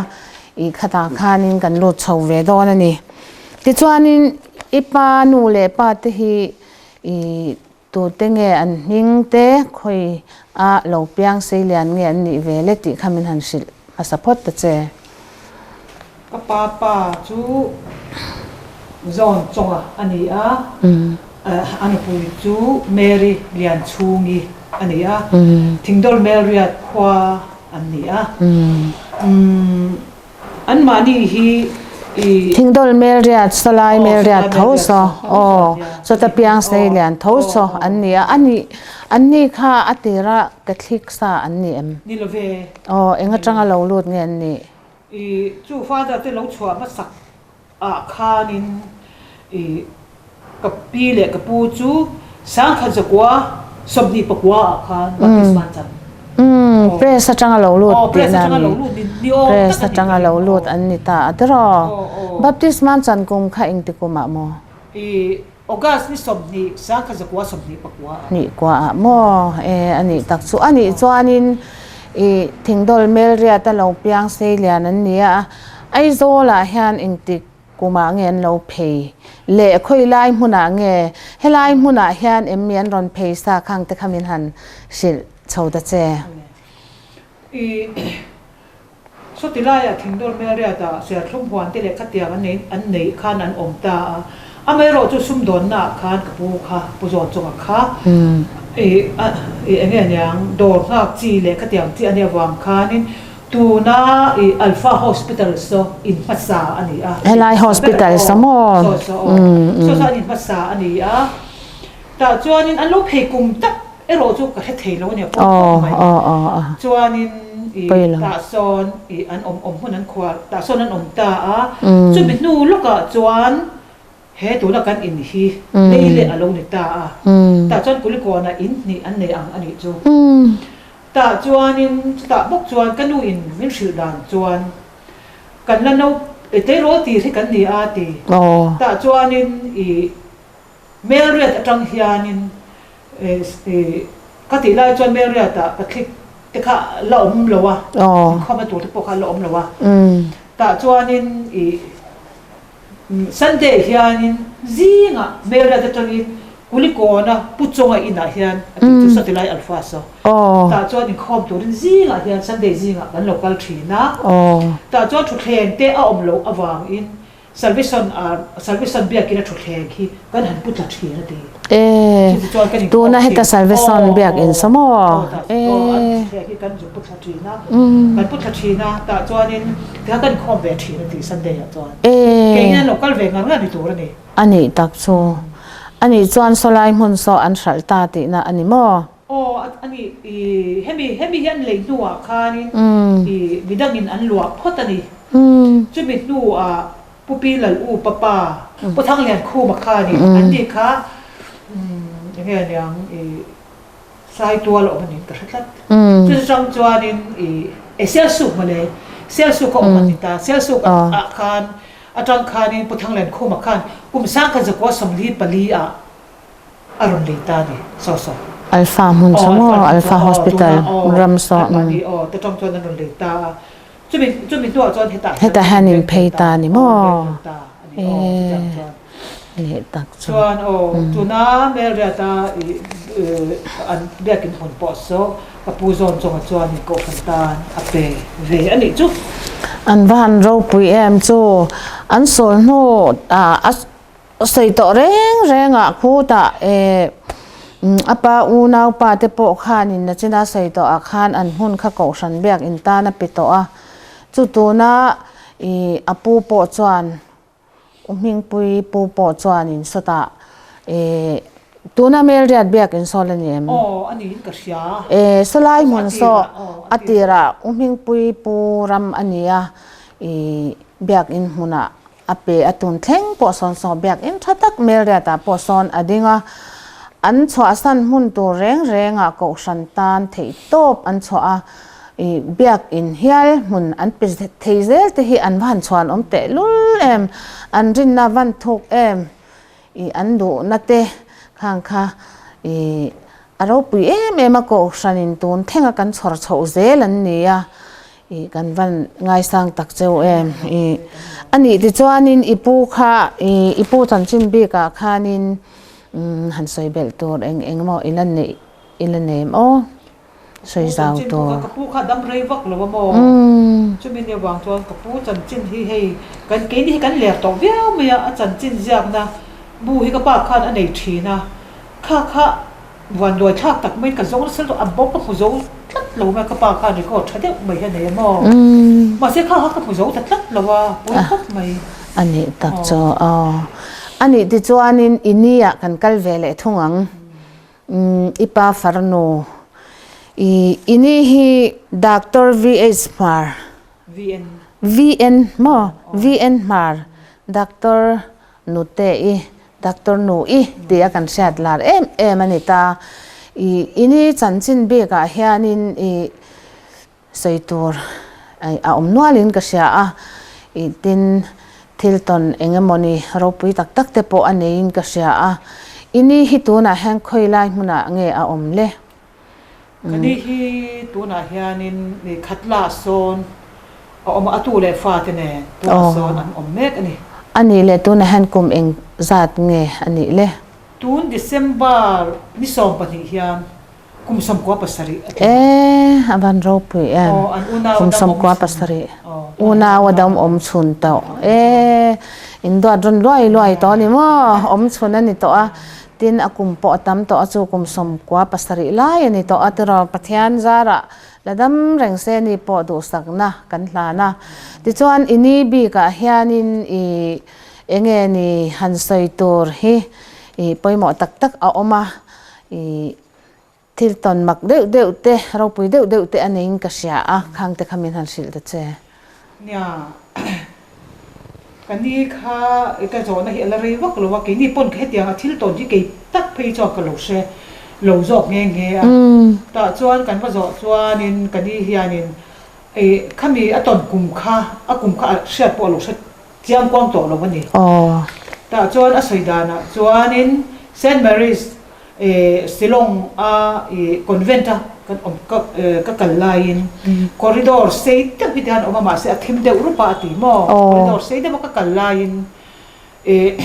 i khatah khanin kan lut chho ve dawn a ni. Tichuanin i pa nu leh pa te hi i tute nge an hming te khawi a lo piang seilian nge an nih ve le tih kha min han hrilh hmasa phawt ta che. Ka pa pa chu John Chonga a ni a, a nupui chu Mary Lianchhungi a ni a, Thingdawl Melriat khua an ni a. Anmahni hi i. Thingdawl Melriat, Sawlai Melriat tho saw, aw, chawta piang sei lian tho saw an ni a, ani anni kha a tira Catholic sa an ni em? Ni lo ve. Aw, eng atanga lo lut nge an nih? I chu father te lo chhuah hmasak ah khanin i. Ka pi leh ka pu chu 1929 ah khan Baptist an chan. Umm, press atanga lo lut tihna a ni. Press atanga lo lut an ni ta a tiraw? Baptist man chan kum kha engti kum ah maw? August ni 20, 1929 ah. Hnih kua ah maw? E, a nih tak chu. A nih chuanin i Thingdawl Melriat-a lo piang Seilian an ni a, Aizawl-ah hian engtik Kumah nge an lo phei leh khawi lai hmunah nge helai hmunah hian em mi an rawn phei sa khang te kha min han hrilh chho ta che. I sawti laiah Thingdawl Melriata serthlum huan te leh khatiang an nei an neih khan an awm ta a, amaherawh chu sumdawnnaah khan ka pu kha Pu Zawnchunga kha i i enge aniang dawr nghak chi leh khatiang chi a nih avang khanin Tuna i Alpha Hospital saw in hmasa a ni a. Helai hospital saw maw? Saw saw aw. Saw saw an in hmasa a ni a. Tah chuanin an lo phei kum tak erawh chu ka hre thei lo a nia pawi khawp mai. Chuanin i tah sawn i an awm awm hmun an khuar tah sawn an awm ta a. Chumi hnu lawkah chuan he tuna kan in hi lei leh a lo ni ta a. Tah chuan Kulikawnah in hnih an nei ang a nih chu. Tah chuanin chutah bawk chuan ka nu in min hrilh dan chuan kan la no tleirawl tir hi kan ni a ti. Tah chuanin i Melriat atang hianin i ka tih lai chuan Melriat ah Catholic te kha la awm lo a, inkhawmna tur te pawh kha la awm lo a. Tah chuanin i Sunday hianin zingah Melriat atangin Kulikawna Pu Chawnga inah hian a tih chu Satilai Alpha saw. Tah chuan inkhawm turin zingah hian Sunday zingah kan lo kal thin a. Tah chuan thutthleng te a awm loh avangin Salvation Salvation biakin a thutthleng khi kan han pu tla thin a ti. Chutichuan kan inkhawm thin. Tuna heta Salvation biakin saw maw? Aw, an thutthleng hi kan zu pu tla thin a. Kan pu tla thin a, tah chuanin tikhan kan inkhawm ve thin a ti Sunday ah chuan. Kei hian lo kal ve ngar ngar ni tur a ni. A nih tak chu. A nih chuan sawlai hmun saw an hralh ta tihna a ni maw? Aw, a nih, i hemi, hemi hi an lei hnuah khanin i midangin an luah phawt a ni. Chumi hnuah Pu Pi Lal U Pa Pa, Pu Thangliankhuma khanin an ni kha eng nge aniang i Saitual a awm a niin ka hre tlat. Chu chang chuanin i e Sialsuk mawle, Sialsuk a awm a ni ta. Sialsuk ah khan atang khanin Pu Thanglenkhuma khan kum 1944 ah a rawn lei ta a ni. Saw saw. Alpha hmun chu maw? Alpha Hospital ram saw. Aw ta tang chuan an rawn lei ta a. Chumi chumi hnuah chuan hetah hian Hetah hian in phei ta a ni maw? Leh tak chu. Chuan aw tuna Melriata i an biakin hmun pawh saw ka pu zawn chunga chuan in kohhran tan a pe ve a nih chu. An va han ropui em chu an sawl hnu a sawi tawh reng reng ah khutah eh a pa unau pa te pawh khanin nachina sawi tawh ah khan an hmun kha kohhran biakin tan a pe tawh a chu tuna ih a pu pawh chuan U Hmingpui pu pawh chuanin sawtah eh tuna Melriat biakin sawl a ni em? Aw a niin ka hria. Eh sawlai hmun saw a tirah U Hmingpui pu ram a ni a ih biakin hmunah a pe a tun thleng pawh sawn saw biakin tha tak Melriatah pawh sawn a ding a an chhuahsan hmun tur reng rengah kohhran tan theih tawp an chhuah a. I biakin hial hmun an pe thei zel te hi an va han chhuan awm teh lul em, an rinna van thuk em, i an duhna te khang kha i a ropui em em a kohhranin tun thlenga kan chhawr chhoh zel an ni a, i kan van ngaisang tak cheu em. I a nih tichuanin i pu kha i i pu chanchin bikah khanin han sawi belh tur eng eng emaw i la neih i la nei em aw. Sawi zau tur. Ka pu kha dam rei vak lo a maw? Chumi nia vang chuan ka pu chanchin hi hei kan keini hi kan ler tawh viau mai a, a chanchin ziakna bu hi ka pa khan a nei thin a, kha kha vanduai thlak tak maiin ka zawng nasa lutuk a bo ka hmu zo tlat lo mai a, ka pa khan record tha deuh mai hi a nei a maw? Mahse kha kha ka hmu zo ta tlat lo a, pawi khawp mai. A nih tak chu aw. A nih tichuanin i ni ah kan kal ve leh thung ang. I pa farnu i i ni hi Doctor VH Hmar VN VN maw VN Hmar Doctor nute i Doctor Nu-i tia kan hriat lar em em a ni ta. I ini chanchin bikah hianin i sawi tur a awm nualin ka hria a, i tin thil tawn eng emawni ropui tak tak te pawh a neiin ka hria a. Ini hi tunah hian khawi lai hmunah nge a awm le? Ka ni hi tunah hianin ni khat lah sawn a awm a, a tu leh fate nen tunah sawn an awm mek a ni. A nih leh tunah hian kum eng zat nge a nih le? Tun December ni 12 hian kum 17 a tling. E, a van ropui em. Kum 17. Unau a dam awm chhun tawh. E, in duat rawn luai luai tawh a ni maw? Awm chhun a ni tawh a. Tin, a kum pawh a tam tawh a, chu kum 17 lai a ni tawh a tiraw? Pathian zarah la dam reng se ni pawh duhsakna kan hlan a. Tichuan, i ni bikah hianin i enge ni han sawi tur hi i pawimawh tak tak a awm a, i thil tawn mak deuh deuh te, ropui deuh deuh te a neiin ka hria a, khang te kha min han hrilh ta che. Nia, ka ni kha ka zawhna hi a la rei vak lo a, keini pawn hetiang a thil tawn hi kei tak phei chuan ka lo hre lo zawk nghe nghe a. Tah chuan kan va zawh chuanin ka ni hianin khami a tawn kum kha, a kum kha a hriat pawh a lo hre chiang kuang tawh lo a ni. Tah chuan a sawi danah chuanin Saint Mary's Shillong a i convent a kan awm ka ka kal laiin corridor sei deuh hi te hian a awm a mahse a thim deuh rup a a ti maw corridor sei deuh a ka kal laiin ih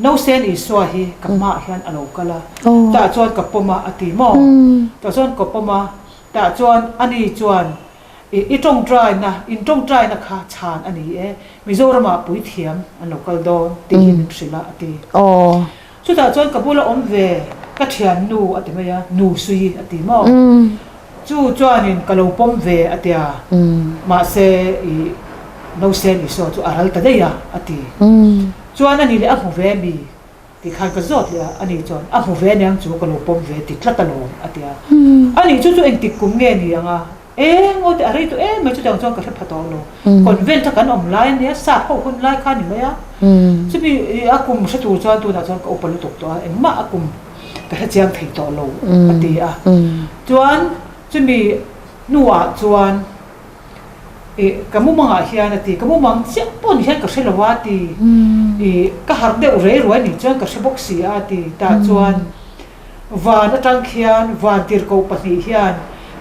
Nausen Isua hi ka hmaah hian a lo kal a tah chuan ka pawm a a ti maw tah chuan ka pawm a tah chuan ani chuan ih i tawngtaina in tawngtaina kha chhan a ni e Mizoramah puithiam an lo kal dawn tih hi min hrilh a a ti. Chutah chuan ka bula awm ve ka thiannu a ti mai a, nu sui a ti maw? Chu chuanin ka lo pawm ve a tia, mahse i Nausen Isua chu a ral ta daih a, a ti. Chuan ani leh a hmu ve mi? Tih khan ka zawt leh a, ani chuan a hmu ve aniang chu ka lo pawm ve ti tlat alawm a tia. Ani chu chu engtik kum nge ni ang a? Eng aw teh a rei tawh em mai chutiang chuan ka hre pha tawh lo. Convent a kan awm lai ania sap ho hun lai kha a ni mai a. Chumi a kum hre tur chuan tunah chuan ka upa lutuk tawh a, engmah a kum ka hre chiang thei tawh lo a ti a. Chuan chumi hnuah chuan ih ka mumangah hian a ti, ka mumang chiah pawh ni hian ka hre lo a ti. Ih ka harh deuh rei ruai nih chuan ka hre bawk si a ti. Tah chuan. Van atang khian van tirhkoh pahnih hian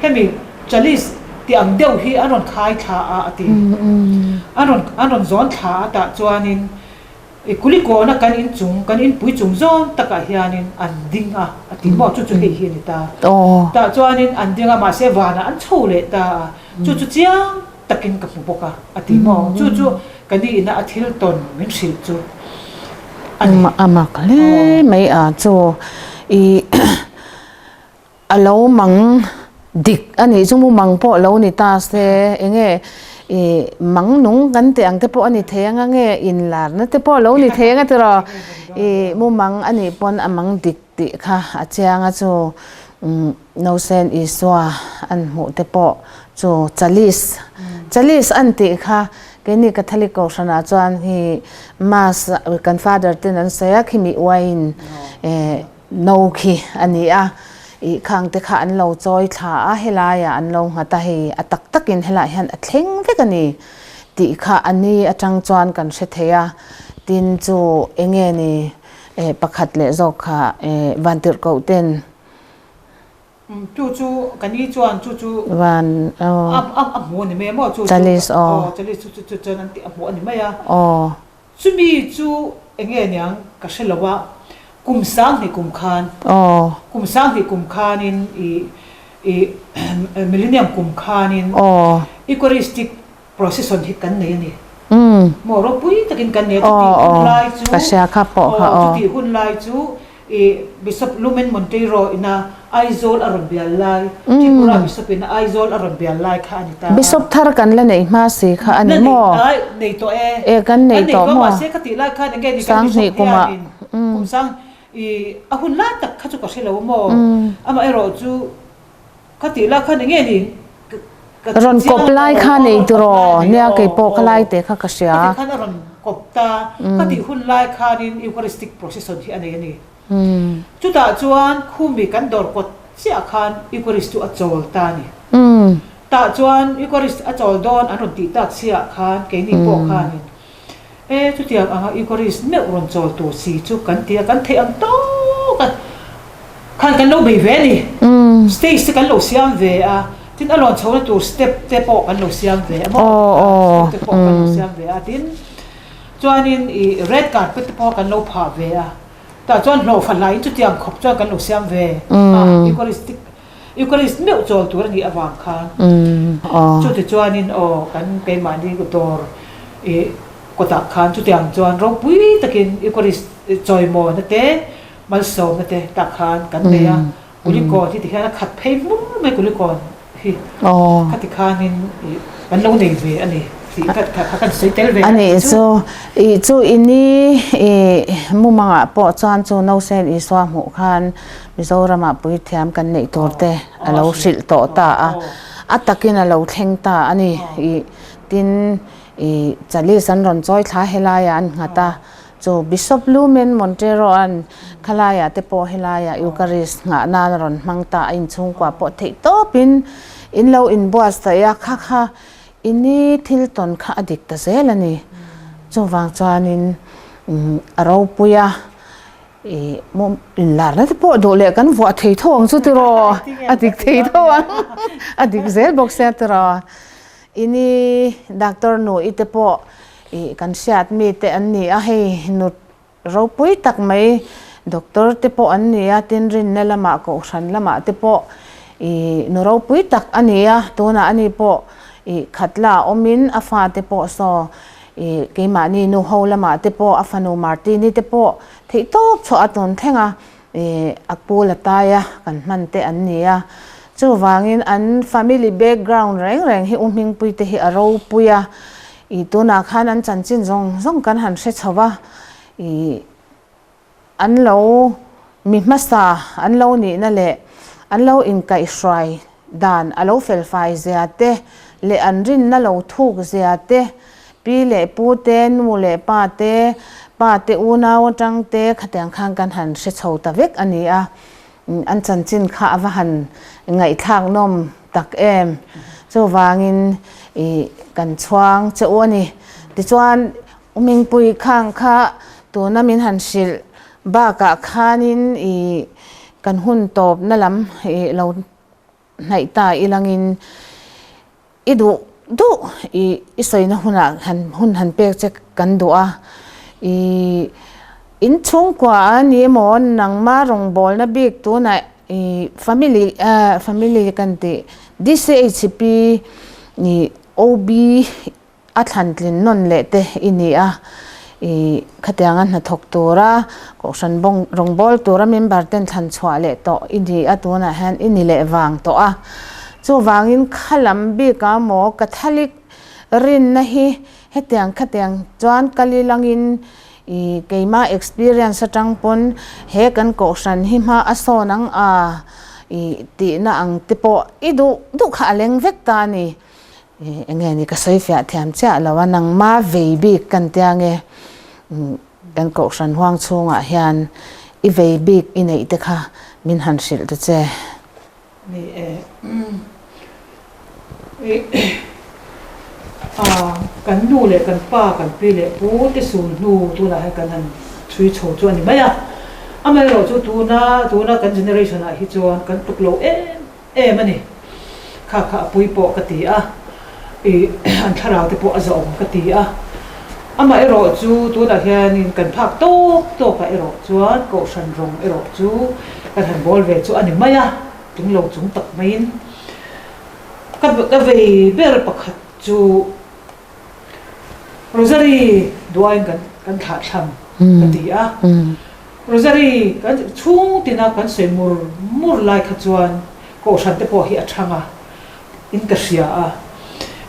hemi chalice ti ang deuh hi an rawn khai thla a a ti. An rawn an rawn zawn thla a tah chuanin i kulikawna kan inchung kan inpui chung zawn takah hianin an ding a a ti maw chu chu hei hi a ni ta. Tah chuanin an ding a mahse vanah an chho leh ta a chu chu chiang takin ka hmu bawk a, a ti maw? Chu chu ka ni ina a thil tawn min hrilh chu a ni. A mak hle mai a, chu i a lo mang dik a nih chu mumang pawh lo ni ta se, enge i mang nung kan tih ang te pawh a ni thei anga nge inlarna te pawh lo ni thei anga tiraw? I mumang a nih pawn a mang dik tih kha a chiang a chu Nausen Isua an hmuh te pawh chu Chalice, Chalice an tih kha keini Catholic Kohhranah chuan hi Mass kan Father ten an sawi a khimi uaiin no khi a ni a, ih khang te kha an lo chawi thla a helaiah an lo nghat a hei a tak takin helaiah hian a thleng vek a ni tih kha a ni atang chuan kan hre thei a, tin chu enge ni pakhat leh zawk kha Vantirhkoh ten Chu chu ka ni chuan chu chu Van aw. A a a hmu a ni mai a maw chu chu Chalice aw. Aw chalice chu chu chu chuan an tih a hmu a ni mai a. Aw. Chumi chu eng nge niang ka hre lo a kum 2000 kum khan. Aw. Kum 2000 kum khanin i i millennium kum khanin. Aw. Eucharistic Procession hi kan nei a ni. Maw ropui takin kan nei a, chutih hun lai chu, aw chutih hun lai chu i Bishop Lumen Monteiro ina Aizawl a rawn bial lai, Tripura Bishop ina Aizawl a rawn bial lai kha a ni ta a. Bishop thar kan la neih hma si kha a ni maw? La nei, nei tawh e. E kan nei tawh maw? Mahse kha tih lai khan enge ni kan Bishop hianin kum sang i a hun lai tak kha chu ka hre lo maw? Amaherawh chu Ka tih lah khan enge ni ka Rawn kawp lai kha nei tiraw? Nia kei pawh ka lai te kha ka hria. Ka tih khan a rawn kawp. kawp ta ka tih hun lai khanin Eucharistic procession hi a nei a ni. Chutah chuan khumi kan dawr kawt chiah khan Eucharist chu a chawl ta a ni. Tah chuan Eucharist a chawl dawn an rawn tih tak chiah khan keini pawh khanin E, chutiang anga Eucharist meuh rawn chawl tur si chu kan ti a, kan theih ang tawk a, khan kan lo bei ve a ni. Stage te kan lo siam ve a, tin a lawn chhohna tur step te pawh kan lo siam ve a maw, step te pawh kan lo siam ve a, tin chuanin ih red carpet te pawh kan lo phah ve a, tah chuan hlawhfa hlaiin chutiang khawp chuan kan lo siam ve a, Eucharistic Eucharist meuh chawl tur a nih avang khan chutichuanin aw kan keimahni dawr ih kawtah khan chutiang chuan ropui takin Eucharist chawimawna te malsawmna te tah khan kan nei a, Kulikawn hi tikhian a khat phei hmur mai Kulikawn hi khati khanin ih kan lo nei ve a ni tih kha kha kan sawi tel ve a nih chu. Ih chu i ni ih mumangah pawh chuan chu Nausen Isua hmuh khan Mizoramah puithiam kan neih tur te a lo hrilh tawh ta a, a takin a lo thleng ta a ni. Ih tin ih Chalice an rawn chawi thla helaiah an nghat a, chu Bishop Lumen Montero an khalaiah te pawh helaiah Eucharist nghah nan a rawn hmang ta a, inchhungkua pawh theih tawpin in lo inbuatsaih a, kha kha i ni thil tawn kha a dik ta zel a ni. Chuvang chuanin a ropui a. I maw inlarna te pawh duh leh kan vuah thei tho ang chu tiraw a dik thei tho ang a dik zel bawk sia tiraw ini doctor nu i te pawh ih kan hriat mi te an ni a hei nut ropui tak mai doctor te pawh an ni a tin rinna lamah kohhran lamah te pawh ih nu ropui tak a ni a tunah ani pawh ih khat la awmin a fate pawh saw Ih, keimahni nu ho lamah te pawh a fanu Martini te pawh theihtawp chhuah a tun thleng a, ih, a pu la tai a kan hman te an ni a. Chuvangin an family background reng reng hi U Hmingpui te hi a ropui a, ih, tunah khan an chanchin zawng zawng kan han hre chho va, ih, An lo mi hmasa an lo nihna leh an lo inkaihhruai dan a lo felfai zia te leh an rinna lo thuk zia te, pi leh pu te, nu leh pa te, pa te unau atang te khatiang khan kan han hre chho ta vek a ni a. An chanchin kha a va han ngaihthlak nawm tak em. Chuvangin ih kan chhuang che u a ni. Tichuan U Mingpui khang kha tuna min han hrilh bakah khanin ih kan hun tawpna lam ih lo hnaih ta ilangin i duh duh ih i sawina hunah han hun han pek che kan duh a. Ih inchhungkua a ni emaw nangma rawngbawlna bik tunah ih family ah family kan tih DCHP ih OB A thlan tlin nawn leh te i ni a, i khatianga hnathawk tura kohhran bawng rawngbâwl tura member ten thlan chhuah leh tawh i ni a, tunah hian i ni leh vang tawh a. Chuvangin kha lam bikah maw Catholic rinna hi hetiang khatiang chuan kal ilangin i keimah experience atang pawn he kan kohhran hi hma a sawn ang a i tihna ang te pawh i duh duh kha a leng vek ta a ni. Eng nge ni ka sawi fiah thiam chiah lo a, nangma vei bik kan tia nge kan kohhran huang chhungah hian i vei bik i neih te kha min han hrilh ta che. Ni e, a kan nu leh kan pa kan pi leh pu te sul hnu tunah hian kan han chhui chho chu a ni mai a, amaherawhchu tuna tuna kan generation ah hi chuan kan tluk lo em em a ni. Kha kha a pui pawh ka ti a, ih an thlarau te pawh a zawhawm ka ti a. Amah erawh chu tunah hianin kan phak tawk tawkah erawh chuan kohhran rawng erawh chu kan han bawl ve chu a ni mai a, tling lo chung tak maiin ka ka vei ber pakhat chu Rosary duain kan kan thlah thlam ka ti a. Rosary kan chhung tina kan sawi mur mur lai kha chuan kohhran te pawh hi a thang a, in ka hria a.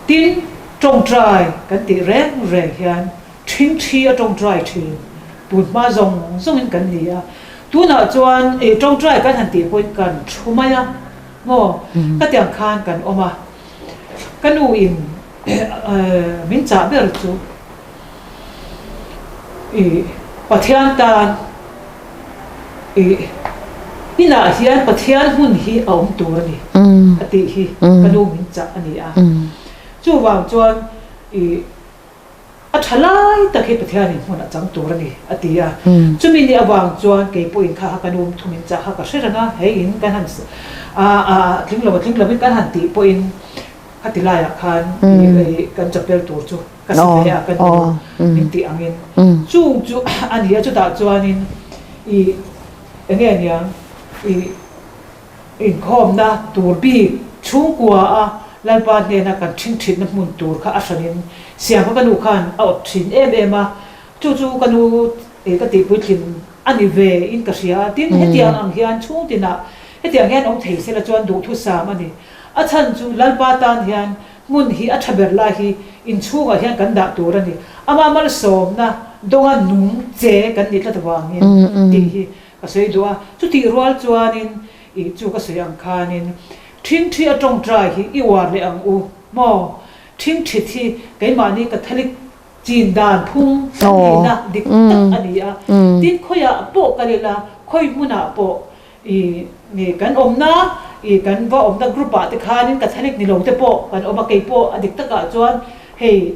Tin, tawngtai kan tih reng reng hian thingthi a tawngtai thin tun hma zawng zawngin kan ni a. Tunah chuan ih tawngtai kan han tih pawhin kan thu mai a maw? Khatiang khan kan awm a. Ka nu in min chah ber chu. I Pathian tan i inah hian Pathian hmun hi a awm tur a ni a tih hi ka nu min chah a ni a. Chuvang chuan i a tha lai tak hi Pathianin hmun a chang tur a ni a ti a. Chumi ni avang chuan kei pawhin kha kha ka nu thu min chah kha ka hre reng a, hei in kan han a tling lo a tling lovin kan han tih pawhin khati laiah khan i kan chapel tur chu ka si ve a ka nu min tih angin chung chu a ni a chutah chuanin i eng nge niang i inkhawmna tur bik chhungkua a Lalpa hnena kan ṭhingṭhitna hmun tur kha a hranin siam kha ka nu khan a awt ṭhin em em a chu chu ka nu ka tihpuitlin a ni ve in ka hria a tin hetiang ang hian chhung tinah hetiang hian awm thei sela chuan duhthusam a ni a chhan chu Lalpa tan hian Hmun hi a tha ber lai hi inchhungah hian kan dah tur a ni. Ama malsawmna dawnga nung che kan nih tlat avangin tih hi ka sawi duh a. Chutih rual chuanin ih chu ka sawi ang khanin ṭhingṭhi a ṭawngṭai hi i uar leh ang u maw? Ṭhingṭhit hi keimahni Catholic chin dan phung kan nihna dik tak a ni a. Tin, khawiah pawh kal ila, khawi hmunah pawh I nge kan awmna, i kan va awmna group ah te khanin Catholic ni lo te pawh kan awm a, kei pawh a dik takah chuan hei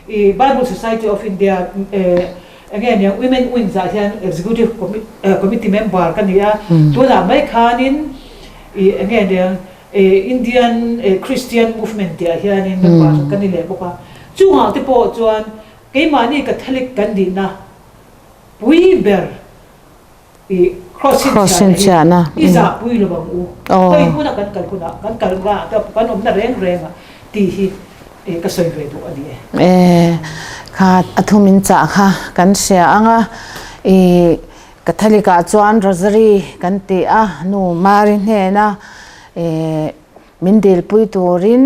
i Bible Society of India eng nge nia Women Wings ah hian Executive Committee member ka ni a, tunah mai khanin i eng nge nia Indian Christian Movement tih ah hianin member ka ni leh bawk a, chungah te pawh chuan keimahni Catholic kan nihna pui ber I cross chhiahna hi i zahpui lo ang u. Khawi hmuna kan kal hunah, kan kalna ah te kan awmna reng reng ah tih hi ka sawi ve duh a ni e. E, kha a thum in chah kha kan hria ang a, i Catholic ah chuan Rosary kan ti a, nu Mari hnena e min dilpui turin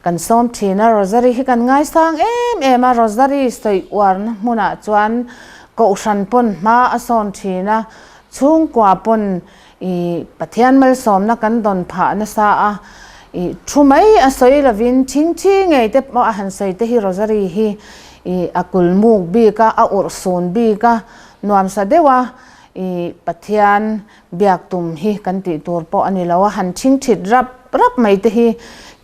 kan sawm thin a, Rosary hi kan ngaisang em em a, Rosary sawi uarna hmunah chuan Kohhran pawn hma a sawn thin a, chhungkua pawn i Pathian malsawmna kan dawn phah nasa a, i thu mai a sawi lovin thingthi ngei te pawh a han sawi te hi Rosary hi i a kulmuk bik a, a urhsun bik a, nuamsa deuh a i Pathian biak tum hi kan tih tur pawh a ni lo a, han thingthit rap rap mai te hi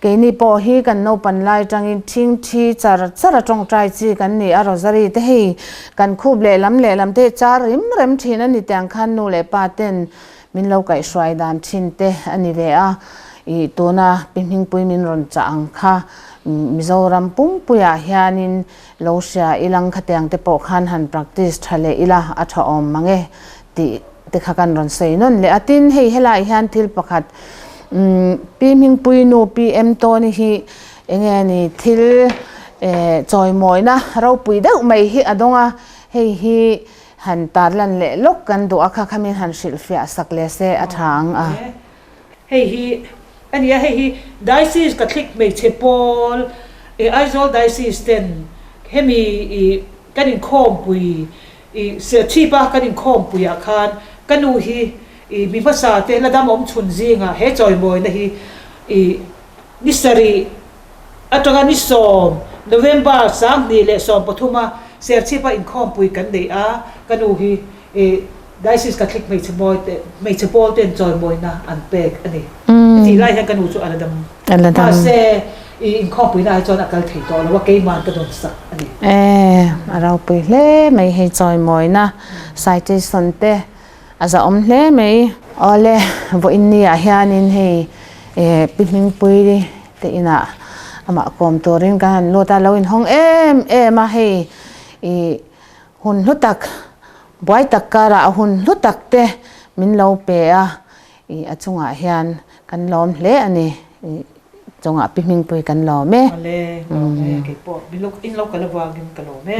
keini pawh hi kan naupan lai atangin thingthi char char a tawngtai chi kan ni a, rosary te hei kan khup lehlam lehlam te hi char rim rem thin a ni tiang khan nu leh pa ten min lo kaihhruai dan thin te a ni ve a, ih tuna pi hmingpui min rawn chah ang kha Mizoram pumpuiah hianin lo hria ilang khatiang te pawh khan han practice tha leh ila a tha awm mang e tih te kha kan rawn sawi nawn leh a. Tin, hei helaiah hian thil pakhat umm Pi Hmingpui nu Pi Em Tawni hi eng nge ni thil eh chawimawina ropui deuh mai hi a dawng a, hei hi han tarlan leh lawk kan duh a kha kha min han hrilhfiah sak leh se a tha ang a. Hei hi a nia, hei hi Diocese Catholic hmeichhe pawl eh Aizawl Diocese ten hemi ih kan inkhawmpui I Serchhip a kan inkhawmpui ah khan ka nu hi i mi hmasa te la dam awm chhun zingah he chawimawina hi i ni sarih atanga ni sawm November 2013 a Serchhip a inkhawmpui kan neih a ka nu hi i Diocese Catholic hmeichhe mawi te hmeichhe pawl ten chawimawina an pek a ni. Hetih lai hian ka nu chu a la dam mahse I inkhawmpuina ah chuan a kal thei tawh lo a, keiman ka dawn sak a ni. E, a ropui hle mai hei chawimawina citation te a zahawm hle mai. Awle, vawiin ni ah hianin hei e Pi Hmingpui te inah amah kawm turin kan han lut a, lo inhawng em em a hei i hun hlu tak, buai tak karah a hun hlu tak te min lo pe a, I a chungah hian kan lawm hle a ni. I chungah Pi Hmingpui kan lawm e. Awle, lawm e. Kei pawh in lo kal avangin ka lawm e.